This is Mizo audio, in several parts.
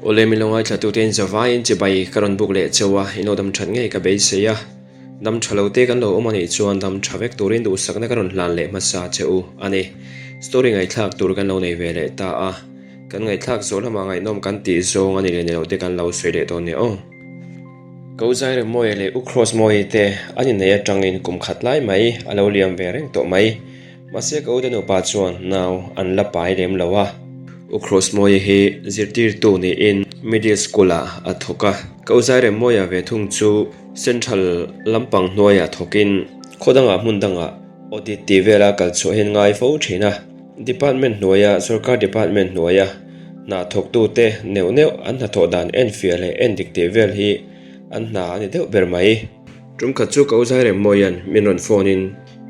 Awle min lo ngaithla tute in zavaiin chibai ka rawn buk leh cheu a, in lo dam that ngei ka beisei a. Dam tha lo te kan lo awm a nih chuan dam tha vek turin duhsakna ka rawn hlan leh hmasa che u a ni. Story ngaihthlak tur kan lo nei ve leh ta a, kan ngaihthlak zawh lamah ngaihnawm kan tih zawng a ni leh ni lo te kan lo sawi leh dawn nia aw. Ko Zairemawia leh U Crossmawii te an inneih atangin kum khat lai mai a lo liam ve reng tawh mai. Mahse ka ute nupa chuan nau an la pai lem lo a. U Crossmawii hi zirtirtu niin Middle School ah a thawk a. Ka u Zairemawia ve thung chu Central lampang hnuaiah thawkin khaw dangah hmun dangah audit tih vela kal chhuah hian ngai fo thin a. Department hnuaia sorkar department hnuaia hna thawktute neuh neuh an hnathawh dan enfiah leh endik tih vel hi an hna a ni deuh ber mai. Tum khat chu ka u Zairemmawia'n min rawn phone in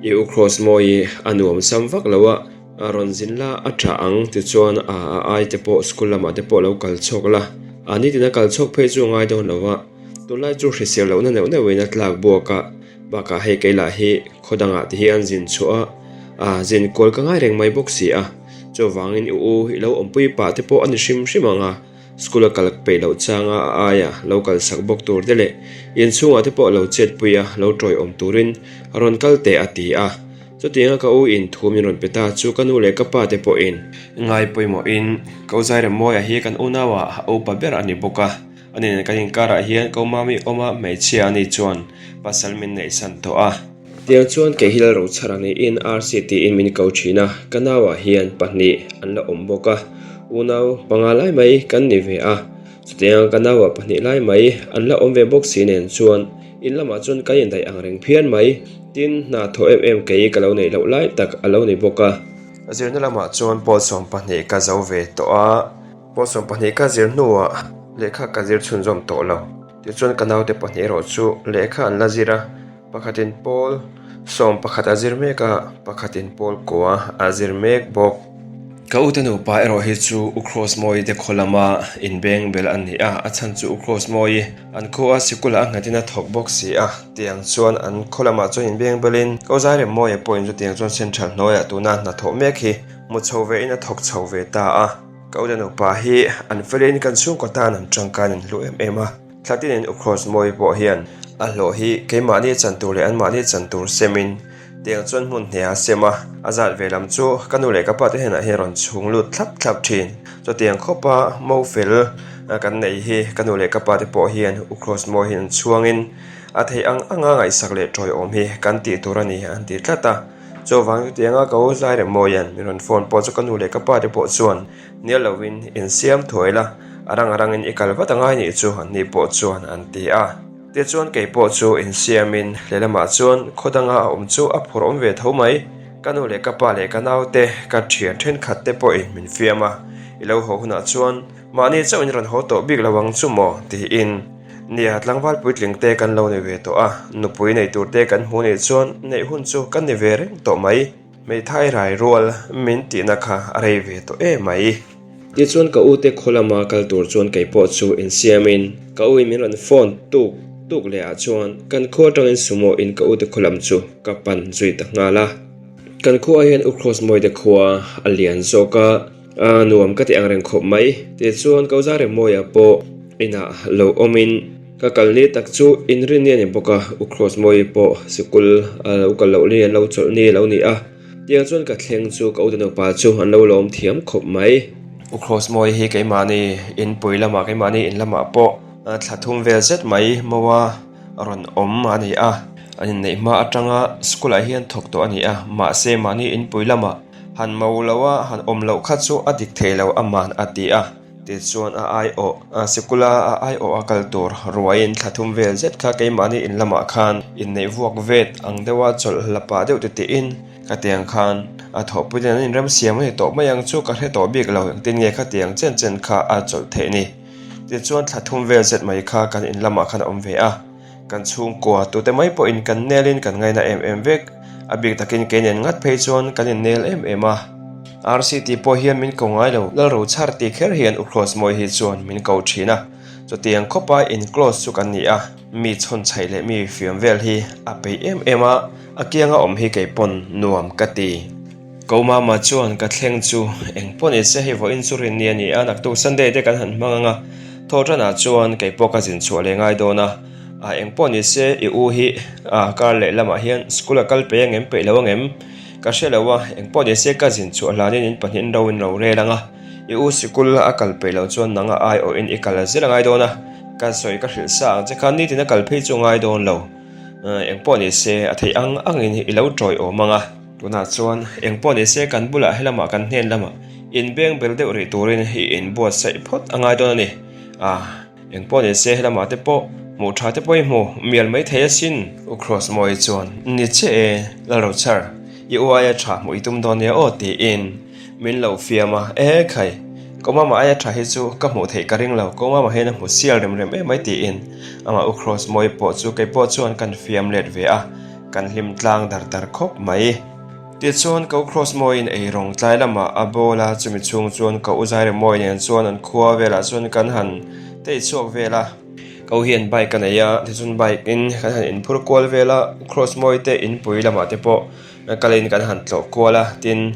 i u Crossmawi a nuam sam vak lo a, a rawn zin la a tha ang tichuan a a ai te pawh school lamah te pawh lo kal chhuak la, a nitin a kal chhuak phei chu a ngai dawn lo a. Tunlai chu hrisel lohna neuh neuhin a tlak buak a, bakah hei kei lah hi khaw dangah ti hian zin chhuah a, a zin kual ka ngai reng mai bawk si a. Chuvangin i u i lo awmpui pah te pawh a ni hrim hrim ang a, school a kal peih loh changa a aia lo kalsak bawk tur te leh inchhungah te pawh lo chetpui a, lo tawiawm turin a rawn kal teh a ti a. Chutianga ka u in thu min rawn pe ta chu ka nu leh ka pa te pawhin ngai pawimawhin ka u Zairemawia hi kan unauah a upa ber a ni bawk a. A nen kan inkarah hian ko mami awma hmeichhia a nih chuan pasal min neihsan tawh a. Tiang chuan kei hi Lalrochhara niin RC tiin min ko thin a, ka nauah hian pahnih an la awm bawk a, unau panga lai mai kan ni ve a, chutianga ka nauah pahnih lai mai an la awm ve bawk si nen chuan in lamah chuan kan indaih ang reng phian mai, tin hna thawh em em kei ka lo neih loh lai tak a lo ni bawk a. Zirna lamah chuan pawl 12 ka zo ve tawh a. Pawl 12 ka zir hnuah lehkha ka zir chhunzawm tawh lo. Tichuan ka naute pahnih erawh chu lehkha an la zir a, pakhatin pawl 11 a zir mek a, pakhatin pawl kua a zir mek bawk. Ka ute nupa erawh hi chu U Crossmawi te khaw lama inbeng bel an ni a, a chhan chu U Crossmawi an khua sikula a nghatin a thawk bawk si a, tiang chuan an khaw lamah chuan inbeng belin Ko Zairemmawia pawhin chutiang chuan Central hnuaiah tuna hnathawh mek hi hmu chho vein a thawk chho ve ta a. Ka ute nupa hi an felin kan chhungkaw tan an tangkain an hlu em em a, Thlatinin U Cross Mawi pawh hian a hlawh hi keimahni chan tur leh anmahni chan tur semin tiang chuan hmun hne a sem a, a zat ve lam chu ka nu leh ka pa te hnenah hian rawn chhung lut thlap thlap thin. Chutiang khawpa mo fel kan nei hi ka nu leh ka pa te pawh hian U Cross Mawi hian an chhuangin a theih ang anga ngaihsak leh tawiawm hi kan tih tur a ni an ti tlat a. Chuvang chutianga ka u Zairemawia'n min rawn phone pawh chu ka nu leh ka pa te pawh chuan nia lovin insiam thuai la, a rang a rangin i kal vat angai nih chu an ni pawh chuan an ti a. Tichuan kei pawh chu insiamin lehlamah chuan khaw danga a awm chu a phur awm ve tho mai. Ka nu leh ka pa leh ka naute ka thian thenkhat te pawhin min fiam a, i lo haw hunah chuan mahni chauh in rawn haw tawh bik lo ang chu maw? tiin. Nia, tlangval puitling te kan lo ni ve tawh a, nupui nei tur te kan hmu nih chuan neih hun chu kan ni ve reng tawh mai. Hmeithai rai rual min tihna kha a rei ve tawh em mai. Tichuan ka ute khaw lama kal tur chuan kei pawh chu insiamin ka uin min rawn phone tuk tuk leh ah chuan kan khua atangin sumo in ka ute khaw lam chu ka pan zui ta nghal a. Kan khua hian U Cross Mawite khua a lian zawk a. A nuam ka ti ang reng khawp mai. Tichuan Kozaremawia pawh inah lo awmin ka kal ni tak chu inrin ni a ni bawk a, U Crossmawi pawh sikul a lo kal loh ni an lo chawlh ni a lo ni a. Tiang chuan ka thleng chu ka ute nupa chu an lo lawm thiam khawp mai. U Crossmawi hi keimahni inpui lamah keimahni in lamah pawh thla thum vel zet mai mawa rawn awm a ni a. An inneih hma atanga school ah hian thawk tawh a ni a, mahse mahni inpui lamah Han mo lo a, han awm loh kha chu a dik thei lo aman a ti a. Tichuan a aiawh, sikula a aiawh a kal tur ruaiin thla thum vel zet kha keimahni in lamah khan inneih vuak vet ang deuha chawlh la pah deuh titih in ka tiang khan a thawhpui ten an inrem siam a ni tawh mai ang chu ka hre tawh bik lo engtin nge khatiang chen chen kha a chawlh theih ni. Tichuan thla thum vel zet mai kha kan in lamah khan a awm ve a. Kan chhungkua tute mai pawhin kan nelin kan ngaina em em vek. A bik takin kei nen ngat phei chuan kan innel em em a. RC tih pawh hian min ko ngai lo, Lalrochhar tih kher hian U Cross Mawi hi chuan min ko thin a. Chutiang khawpa in close chu kan ni a, mi chhawnchhaih leh mi fiam vel hi a peih em em a, a kianga awm hi kei pawn nuam ka ti. Ko mama chuan ka thleng chu eng pawh ni se hei vawiin chu rin ni a ni a, naktuk Sunday te kan han hmang ang a. Thawhṭanah chuan kei pawh ka zin chhuah leh ngai dawn a, a eng pawh ni se i u hi a kar leh lamah hian school a kal peih ang em peih lo ang em ka hre lo a, eng pawh ni se ka zin chhuah hlanin in pahnihin ro in ro rel ang a, i u sikul a kal peih loh chuan nang a aiawhin i kal zel a ngai dawn a, ka sawi ka hrilh sa ang che khan nitin a kal phei chu a ngai dawn lo, eng pawh ni se a theih ang angin i lo tawiawm ang a. Tunah chuan eng pawh ni se kan bulah helamah kan hnen lamah inbeng bel deuh rih turin i inbuatsaih phawt a ngai dawn a ni. A, eng pawh ni se helamah te pawh hmuh tha te pawh i hmu mial mai thei asin. U Crossmawi chuan, Ni che e, Lalrochar, i u aia tha hmuh i tum dawn nia aw tiin min lo fiam a. E khai, ka mama aia tha hi chu ka hmuh theih ka ring lo, ka mama hian a hmu sial rem rem em mai tiin amah U Crossmawi pawh chu kei pawh chuan kan fiam let ve a. Kan hlim tlang dar dar khawp mai. Tichuan ko Cross mawiin ei rawng tlai lamah a bawl a, chumi chhung chuan ka u Zaire mawi nen chuan an khua velah chuan kan han tei chhuak vel a. Ka u hian bike a nei a, tichuan bike in kan han inphur kual vel a, Cross mawi te inpui lamah te pawh kalin kan han tlawh kual a, tin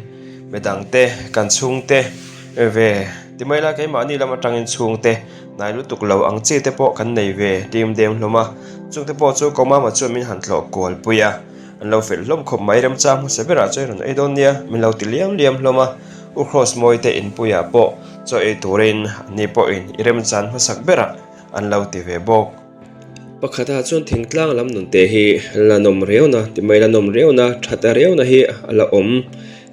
midang te kan chhungte ve ti mai la keimahni lam atangin chhungte hnai lutuk lo ang chi te pawh kan nei ve tim dem hlawm a, chungte pawh chu Komama chuan min han tlawh kual pui a, an lo fel hlawm khawp mai remchang hmasa berah chuan rawn ei dawn nia min lo ti liam liam hlawm a, U Kross mawi te inpuiah pawh chaw ei turin anni pawhin i remchan hmasak berah an lo ti ve bawk. Pakhatah chuan thingtlang lam nun te hi la nawm riauna ti mai la nawm riauna that riauna hi a la awm.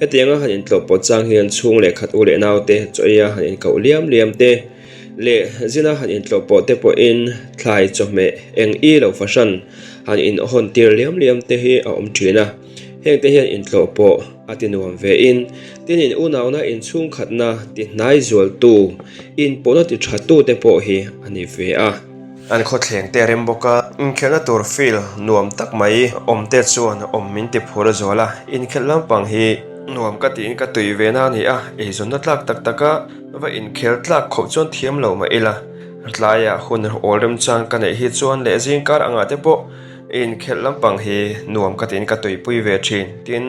Hetianga han intlawh pawt chang hian chhung leh khat u leh naute chaw eia han inkoh liam liam te leh zina han intlawh pawh te pawhin thlai chawhmeh eng i lo fahran han inhawn tir liam liam te hi a awm thin a. Hengte hian intlawh pawh a ti nuam ve in, tin in unauna inchhungkhatna ti hnai zualtu, inpawhna ti tha tu te pawh hi a ni ve a. An khawthleng te a rem bawk a, inkhelhna tur field nuam tak mai awm te chuan awm min ti phur a zual a, inkhelh lampang hi nuam ka tiin ka tui ve na a ni a, eizawnna tlak tak tak a va inkhel tlak khawp chuan thiam lo mah ila, tlaiah hun awl remchang ka neih hi chuan leh zingkar angah te pawh inkhelh lampang hi nuam ka tiin ka tuipui ve thin, tin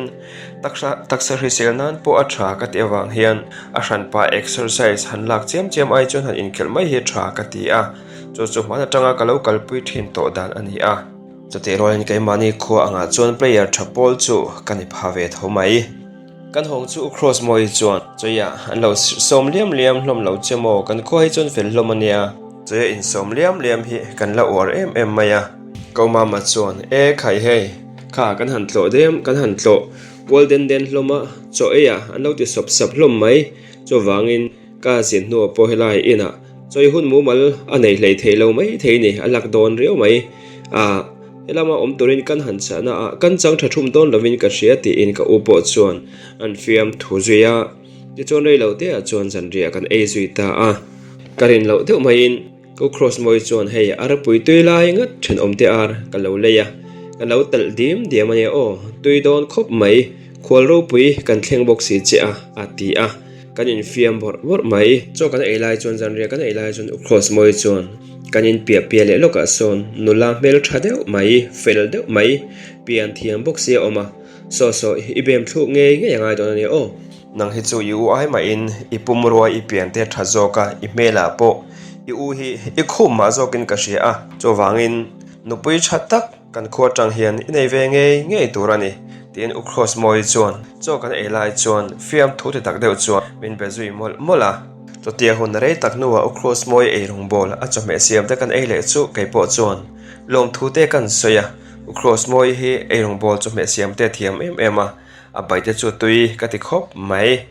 taksa taksa hrisel nan pawh a tha ka tih avang hian a hranpa exercise han lak chiam chiam ai chuan han inkhelh mai hi tha ka ti a. Chu chu hman atanga ka lo kalpui thin tawh dan a ni a. Chutih rualin keimahni khua angah chuan player tha pawl chu ka ni pha ve tho mai. Kan hawng chu U Cross Mawi chuan Chawia an lo sawm liam liam hlawm lo che maw, kan khua hi chuan fel hlawm a nia. Chawia insawm liam liam hi kan la uar em em mai a. Ko Mama chuan E khai hei, kha kan han tlawh dem, kan han tlawh kual den den hlawm a, chaw ei ah an lo ti sawp sap hlawm mai. Chuvangin Ka zin hnuah pawh helai inah chawi hun mumal a nei hlei thei lo mai thei ni, a lak dawn riau mai. Ah, helama awm turin kan han chahna ah kan chang tha thum dawn lovin ka hria tiin ka u pawh chuan an fiam thu zui a. Tichuan rei lo te ah chuan zanriah kan ei zui ta a. Ka rin loh deuh maiin Ka Cross mawi chuan hei a rapui tui lai ngat thenawm te ar ka lo lei a, ka lo talh dim diam a nia aw, tui dawn khawp mai, khual ropui kan thleng bawk si che a, a ti a, kan infiam bawrh bawrh mai. Chaw kan ei lai chuan zanriah kan ei lai chuan U Cross mawi chuan kan in piah piah leh lawkah sawn nula hmel tha deuh mai, fel deuh mai, pian thiam bawk si a awm a, saw saw i bem thluk ngei ngei a ngai dawn a nia aw. Nang hi chu i u ai mahin i pumrua i pian te tha zawk a, i hmelah pawh i u hi i khum mah zawkin ka hria a, chuvangin nupui tha tak kan khua tang hian i nei ve ngei ngei tur a ni, tiin U Cross Mawi chuan chaw kan ei lai chuan fiamthu ti tak deuh chuan min be zui mawlh mawlh a. Chutia hun rei tak hnuah U Cross Mawi ei rawngbawl a chawhmeh siam te kan ei leh chu kei pawh chuan lawmthu te kan sawi a, U Cross Mawi hi ei rawngbawl chawhmeh siam te a thiam em em a, A baite chu tui ka ti khawp mai.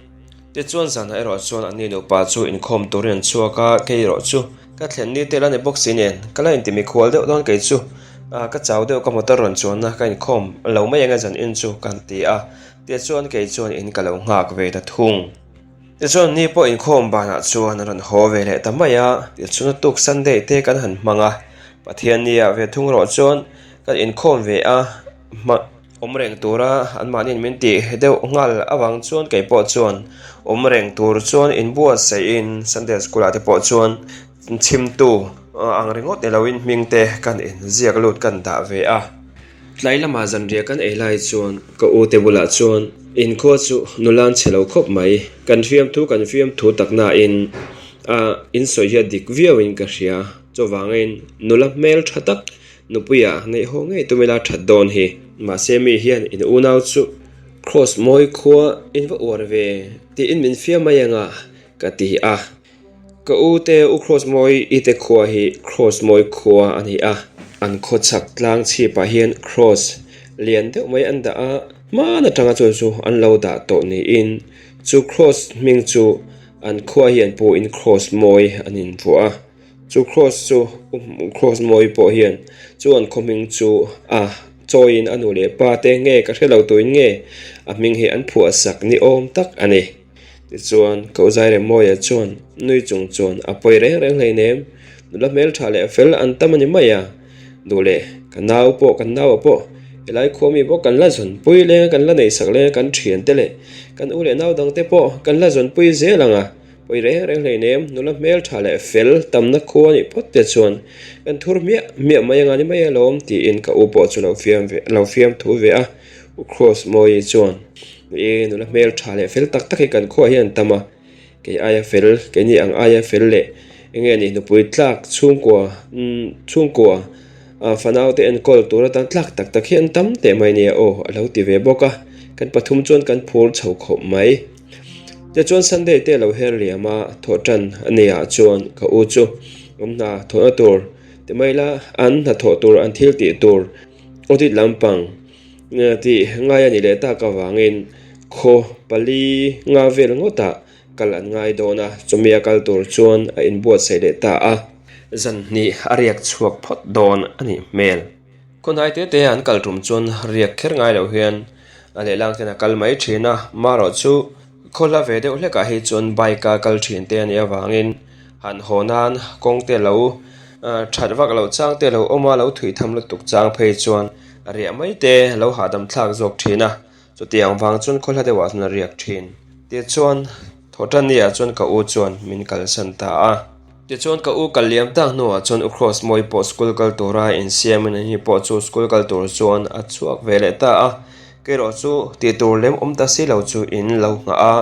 Tichuan zanah erawh chuan anni nupa chu inkhawm turin an chhuak a, kei erawh chu ka thlen ni tel a ni bawk si nen ka la inti mikhual deuh dawn kei chu ka chau deuh ka motor rawn chuanna ka inkhawm lo mai anga zan in chu ka han ti a, tichuan kei chuan in ka lo nghak ve ta thung. Tichuan ni pawh inkhawm banah chuan a rawn haw ve leh ta mai a, tichuan a tuk Sunday te kan han hmang a, Pathianni ah ve thung erawh chuan kan inkhawm ve a, hma. Awm reng tura anmahniin min tih deuh nghal avang chuan kei pawh chuan awm reng tur chuan inbuatsaih in Sunday School ah te pawh chuan chhimtu ang ringawt ni loin hming te kan inziak lut kan dah ve a. Tlai lamah zanriah kan ei lai chuan ka u te bulah chuan inkhua chu nula an chhe lo khawp mai, kan fiamthu kan fiamthu tak nain. In sawi hi a dik viauin ka hria. Chuvangin nula hmel tha tak nupuia neih haw ngei tum ila that dawn hi. Mahse mi hian in unau chu Kraws mawi khua in va uar ve tiin min fiam mai anga ka ti a. Ka u te u Kraws mawi i te khua hi Kraws mawi khua a ni a. An khaw chhak tlang chhipah hian Kraws lian deuh mai an dah a, hman atanga chu chu an lo dah tawh niin chu Kraws hming chu an khua hian pawhin Kraws mawi an invuah a. Chu Kraws chu Kraws mawi pawh hian chu an khaw hming chu a chawiin a nu leh pa te nge ka hre lo tuin nge a hming hi an phuah sak ni awm tak a ni. Tichuan, Ko Zairemawia chuan nui chung chuan a pawi reng reng hleinem, nula hmeltha leh fel an tam a ni mai a, duh leh ka nau pawh kan nau ah pawh helai khua mi pawh kan la zawnpui leng a kan la neihsak leng a kan thiante leh kan u leh nau dangte pawh kan la zawnpui zel ang a, pawi reng reng hleinem, nula hmeltha leh fel tamna khua a nih phawt te chuan kan thur hmiah hmiah mai anga ni mai alawm tiin ka u pawh chu lo fiam ve lo fiam thu ve a. U Kraws Mawi chuan, Ni e, nula hmel tha leh fel tak tak hi kan khuaah hian an tam a, kei aia fel, keini ang aia fel leh eng nge ni nupui tlak chhungkua chhungkua fanau te enkawl tur atan tlak tak tak hi an tam teh mai nia aw a lo ti ve bawk a, kan pathum chuan kan phur chho khawp mai. Tichuan Sunday te lo her liam a, thawhtan a nia chuan ka u chu awm hna thawhna tur ti mai la, an hnathawh tur an thil tih tur audit lampang Tih ngai a nih leh tak avangin khaw pali nga vel ngawtah kal an ngai dawn a, chumi a kal tur chuan a inbuatsaih leh ta a. Zan hnih a riak chhuak phawt dawn a nih hmel. Khawnhai te te an kal tum chuan riak kher ngai loh hian a lehlang ten a kal mai thin a, marawh chu khaw hla ve deuh hlekah hi chuan bike a kal thin te a nih avangin han haw nan kawng te lo that vak loh chang te lo awm a, lo thui tham lutuk chang phei chuan A riah mai te lo hahdam thlak zawk thin a, chutiang vang chuan khawhla deuhah chuan a riak thin. Tichuan, Thawhtanniah chuan ka u chuan min kalsan ta a. Tichuan ka u kal liam tak hnuah chuan U Kraws Mawi pawh school kal tura insiamin a ni pawh chu school kal tur chuan a chhuak ve leh ta a. Kerawh chu tih tur lem awm ta si lo chu in lo nghah a,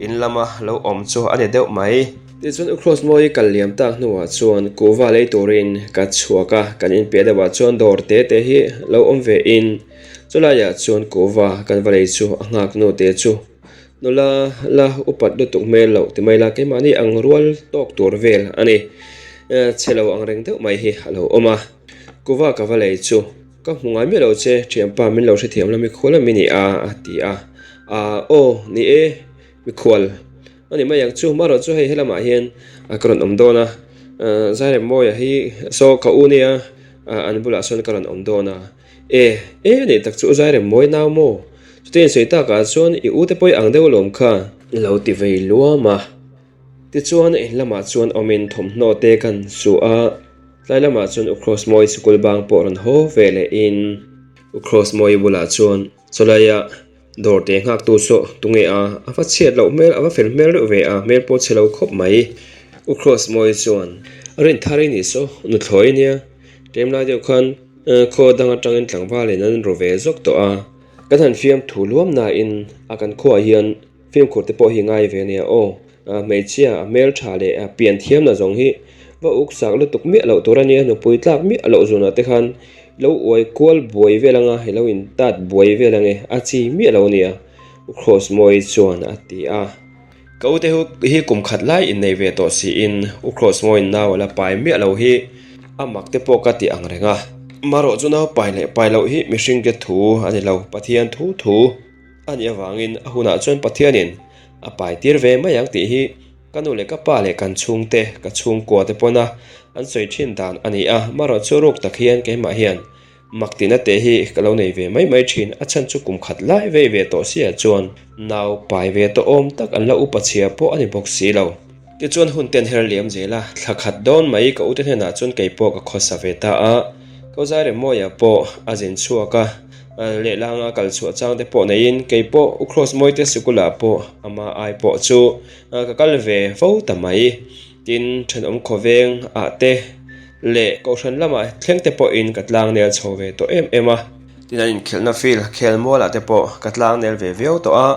in lama lo awm chu a ni deuh mai. Tichuan U Kraws Mawi kal liam tak hnuah chuan kuhva lei turin ka chhuak a, kan inpiah deuhah chuan dawr te te hi lo awm ve in chulaiah chuan kuhva kan va lei chu a nghak nu te chu nula la upat lutuk hmel loh ti mai la keimahni ang rual tawk tur vel a ni. Chhe lo ang reng deuh mai hi a lo awm a, kuhva ka va lei chu. Ka hmu ngai miah lo che, thianpa min lo hrethiam la mikhual a mi ni a, a ti a. Aa aw, ni e, mikhual a ni mai ang chu, marawh chu hei helamah hian ka rawn awm dawn a, Zairemmawia hi saw ka u nia, an bulah sawn ka rawn awm dawn a. E, e a nih tak chu u Zairemmawi nau maw? Chutia insawi takah chuan i u te pawh i ang deuh alawm kha. Lo ti vei luam a. Tichuan in lamah chuan awmin thawmhnaw te kan su a, tlai lamah chuan U Kraws Mawi sikul bang pawh rawn haw ve leh in. U Kraws Mawi bulah chuan chawlaia dawr te nghaktu saw tunge a, a va chhiat loh hmel, a va fel hmel reuh ve a, hmel pawh chhe lo khawp mai. U Kraws Mawi chuan, Rinthar i nih saw, nuthlawi nia, tlem lai deuh khan khaw dang atangin tlangval in an ru ve zawk tawh a, kan han fiamthu luam nain a kan khuaah hian Fimkhur te pawh hi ngai ve ania aw. Hmeichhia a hmeltha leh a pian thiam na zawng hi va uk sak lutuk miah loh tur ania, nupui tlak miah loh zunah te khan lo uai kual buai vel anga i lo in tat buai vel ange a chi miah lo ania U Kraws Mawi chuan a ti a. Ka ute hi kum khat lai innei ve tawh siin U Kraws Mawiin nau a la pai miah lo hi a mak te pawh ka ti ang reng a. Marawh chu nau pai leh pai loh hi mihring te thu a ni lo, Pathian thu thu. A nih avangin a hunah chuan Pathianin a pai tir ve mai ang tih hi ka nu leh ka pa leh kan chhungte, ka chhungkua te pawna an sawi thin dan a ni a. Marawh chu ruk tak hian keimah hian mak tihna te hi ka lo nei ve mai mai thin. A chhan chu kum khat lai vei ve tawh sia chuan nau pai ve tawh awm tak an la upa chhia pawh a ni bawk si lo. Tichuan hun ten her liam zel a, thla khat dawn mai ka ute hnenah chuan kei pawh ka khawsa ve ta a. Ko Zairemawia pawh a zin chhuak a. Lehlanga kal chhuah chang te pawh neiin kei pawh U Kraws Mawite sikulah pawh ama ai pawh chu ka kal ve fo ta mai. Tin, thenawm khawveng ah te leh kohhran lamah thleng te pawhin ka tlang nel chho ve tawh em em a. Tin, an inkhelhna field khel mualah te pawh ka tlang nel ve viau tawh a,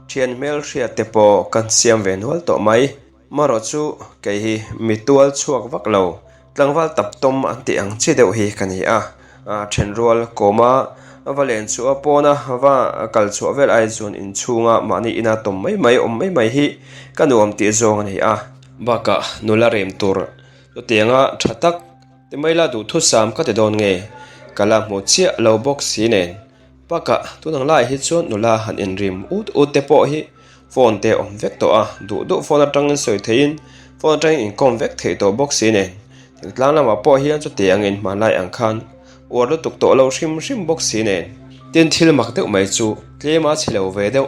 thian hmelhriat te pawh ka siam ve nual tawh mai. Marawh chu kei hi mi tual chhuak vak lo, tlangval tap tawm an tih ang chi deuh hi ka ni a. Thenrual kawma va len chhuah pawna va kal chhuah vel ai chuan inchhunga mahni ina tawm mai mai awm mai mai hi ka nuam tih zawng a ni a. Bakah nula rem tur chutianga tha tak ti mai la duhthusam ka ti dawn nge ka la hmu chiah lo bawk si nen. Bakah tun ang laiah hi chuan nula han inrim ut ut te pawh hi phone te awm vek tawh a, duh duh phone atangin sawi theihin phone atangin inkawm vek theih tawh bawk si nen. Thingtlang lamah pawh hian chuti angin hmanlai ang khan uar lutuk tawh lo hrim hrim bawk si nen. Tin thil mak deuh mai chu tlema chhe lo ve deuh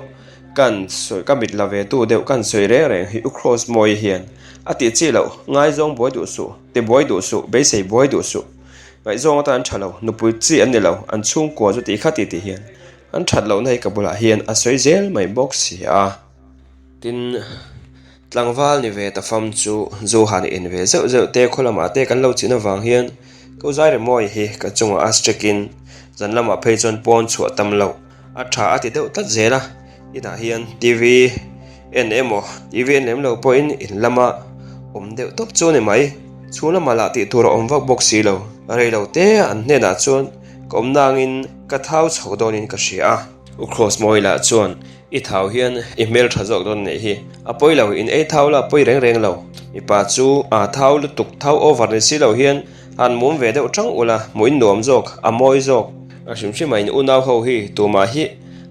kan sawi ka mit la ve tu deuh kan sawi reng reng hi U Kross Mawi hian a tih chi loh ngaizawng buai duh suh, ti buai duh suh, beisei buai duh suh. Ngaihzawng atan an tha lo, nupui chi an ni lo, an chhungkua chu tih kha ti tih hian an that lohna hi ka bulah hian a sawi zel mai bawk si a. Tin, tlangval ni ve ta fam chu zu han in ve zeuh zeuh te khaw lamah te kan lo chin avang hian ko zai remawi hi ka chungah a strike in zan lamah phei chuan pawn chhuah tam loh a tha a ti deuh tlat zel a. Inah hian TV en emaw TV en lem lo pawhin in lama awm deuh tawp chu a ni mai. Chhung lamah lah tih tur a awm vak bawk si lo. Rei lo te an hnenah chuan ka awm nangin ka thau chho dawnin ka hria a. U Kross Mawi lah chuan i thau hian i hmel tha zawk dawn nih hi. A pawi lo, in ei thau la pawi reng reng lo. Mipa chu a thau lutuk thau over ni si lo hian han mum ve deuh tang ula hmuh in nuam zawk, a mawi zawk. A hrim hrim a in unau ho hi tumah hi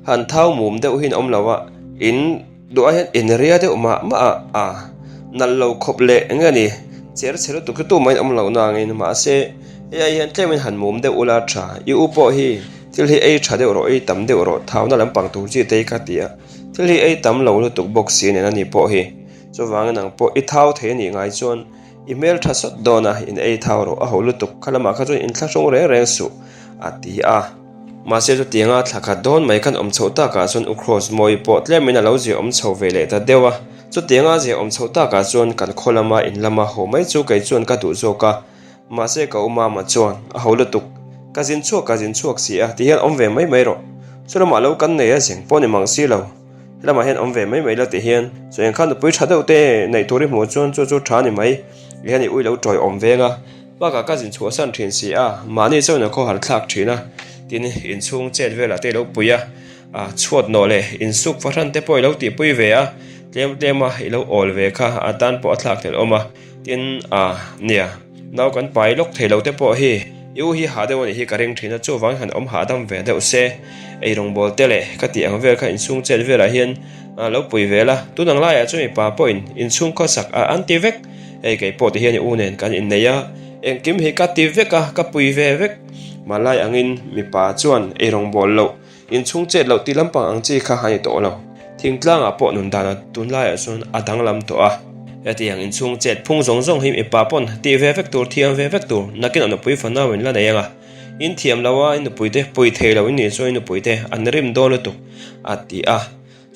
Han thau mum deuh hian awm lo a, in duh ah hian in ria deuh mah mah a, a nalh lo khawp leh eng nge ni, cher chhe lutuk chu tumah in awm loh nangin mahse hei ai hian tlemin han mum deuh ula tha, i u pawh hi thil hi ei tha deuh rawh, ei tam deuh rawh, thauna lampang tur chi te hi ka ti a, thil hi ei tam lo lutuk bawk si nen a ni pawh hi, chuvangin ang pawh i thau thei a nih ngai chuan i hmel tha sawt dawn a, in ei thau rawh a ho lutuk, kha lamah kha chuan in thlahrung reng reng suh a ti a. Mahse chutianga thla khat dawn mai khan awm chhoh takah chuan U Kross Mawi pawh tlemin a lo zia awm chho ve leh ta deuh a. Chutianga zia awm chhoh takah chuan kan khaw lama in lama haw mai chu kei chuan ka duh zawk a. Mahse ka u mama chuan a ho lutuk. Ka zin chhuak ka zin chhuak si a ti hian awm ve mai mai rawh. Chu lamah lo kan nei a zeng pawh ni mang si lo. Helamah hian awm ve mai mai la ti hian chu eng khan nupui tha deuh te neih tur i hmuh chuan chu chu tha ni mai. Ti hian i ui lo tawi awm veng a. Bakah ka zin chhuahsan thin si a, mahni chuan a khawhar thlak thin a, tin inchhung chet velah te i lo pui a, a chhuat nawh leh insuk fahran te pawh i lo tihpui ve a, tlem tlem a i lo awl ve kha a tan pawh a thlak tel awm a, tin a nia nau kan pai lawk thei lo te pawh hi i u hi hah deuh a nih hi ka ring thin a, chuvangin han awm hahdam ve deuh se, eirawngbawl te leh ka tih ang vel kha inchhung chet velah hian lo pui ve la, tun ang laiah chuan mipa pawhin inchhung khawsak a an ti vek. Hei kei pawh ti hian i u nen kan innei a, engkim hi ka ti vek a, ka pui ve vek. Malai angin mipa chuan eirawng bawl loh, inchhung chet loh tih lampang ang chi kha a ni tawh lo. Thingtlangah pawh nun dana tunlaiah chuan a danglam tawh a. Hetiang inchhung chet phung zawng zawng hi mipa pawn tih ve vek tur, thiam ve vek tur, nakin a nupui fanau in la nei ang a. In thiam lo a, i nupuite pui thei lo in nih chuan i nupuite an rim dawn lutuk, a ti a.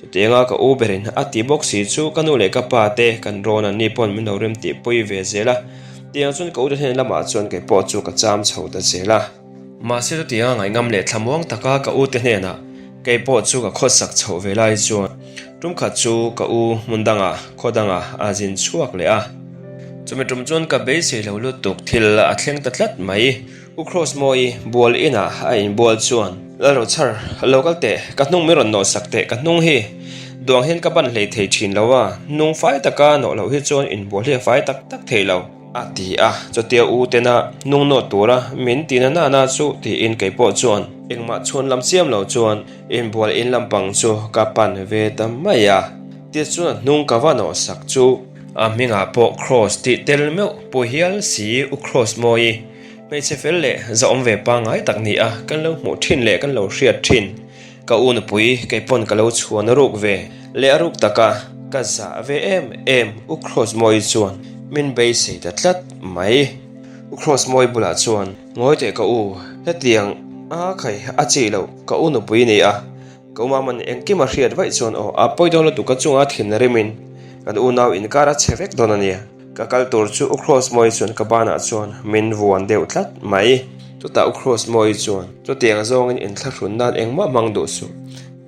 Chutianga ka u berin a ti bawk si chu ka nu leh ka pa te kan rawn an ni pawn min lo rem tih pui ve zel a, tiang chuan ka u te hnen lamah chuan kei pawh chu ka cham chho ta zel a. Mahse chutianga ngaihngam leh thlamuang taka ka u te hnenah kei pawh chu ka khawsak chhoh ve lai chuan tum khat chu ka u hmun dangah khaw dangah a zin chhuak leh a. Chumi tum chuan ka beisei lo lutuk thil a thleng ta tlat mai. U Kross Mawi bual inah a inbual chuan, Lalrochhar, lo kal teh, ka hnung min rawn nawh sak teh, ka hnung hi duang hian ka ban hlei thei thin lo a, hnung fai taka nawh loh hi chuan inbual hi a fai tak tak thei lo, a ti a, chutia u tena hnung nawt tura min ti na nana chu tiin kei pawh chuan engmah chhuan lam chiam lo chuan inbual in lampang chu ka pan ve ta mai a, tichuan a hnung ka va nawh sak chu. A hmingah pawh Kross tih tel meuh pu hial si U Kross Mawi. Hmeichhe fel leh zahawm ve pangngai tak ni a, kan lo hmuh thin leh kan lo hriat thin. Ka u nupui kei pawn ka lo chhuan a ruk ve leh a ruk taka ka zah ve em em U Kross Mawi chuan min beisei ta tlat mai. U Kross Mawi bulah chuan ngawi teh ka u, hetiang a khai a chi loh ka u nupui ni a, Ka u Maman engkim a hriat vaih chuan aw a pawi dawn lutuk ka chunga thin rimin kan unau inkar a chhe vek dawn a nia. Ka kal tur chu U Kross Mawi chuan ka banah chuan min vuan deuh tlat mai. Chutah U Kross Mawi chuan chutiang zawngin inthlahrun nan engmah hmang duh suh.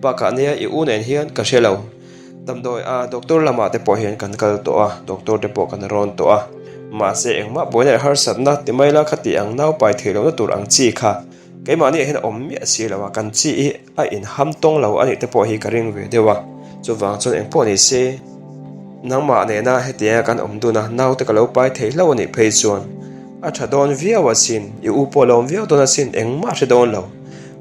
Bakah nia i u nen hian ka hre lo. Damdawi a doctor lamah te pawh hian kan kal tawh a, doctor te pawh kan rawn tawh a. Mahse engmah buaina leh harsatna ti mai la khati ang naupai theih lohna tur ang chi kha keimahni ah hian a awm miah si lo a, kan chi hi a inham tawng lo a nih te pawh hi ka ring ve deuh a. Chuvang chuan engpawh ni se nangmah nena hetianga kan awm dun a, naute ka lo pai thei hlauh a nih phei chuan a tha dawn viau asin, i u pawh a lo awm viau dawn asin, engmah a hre dawn lo.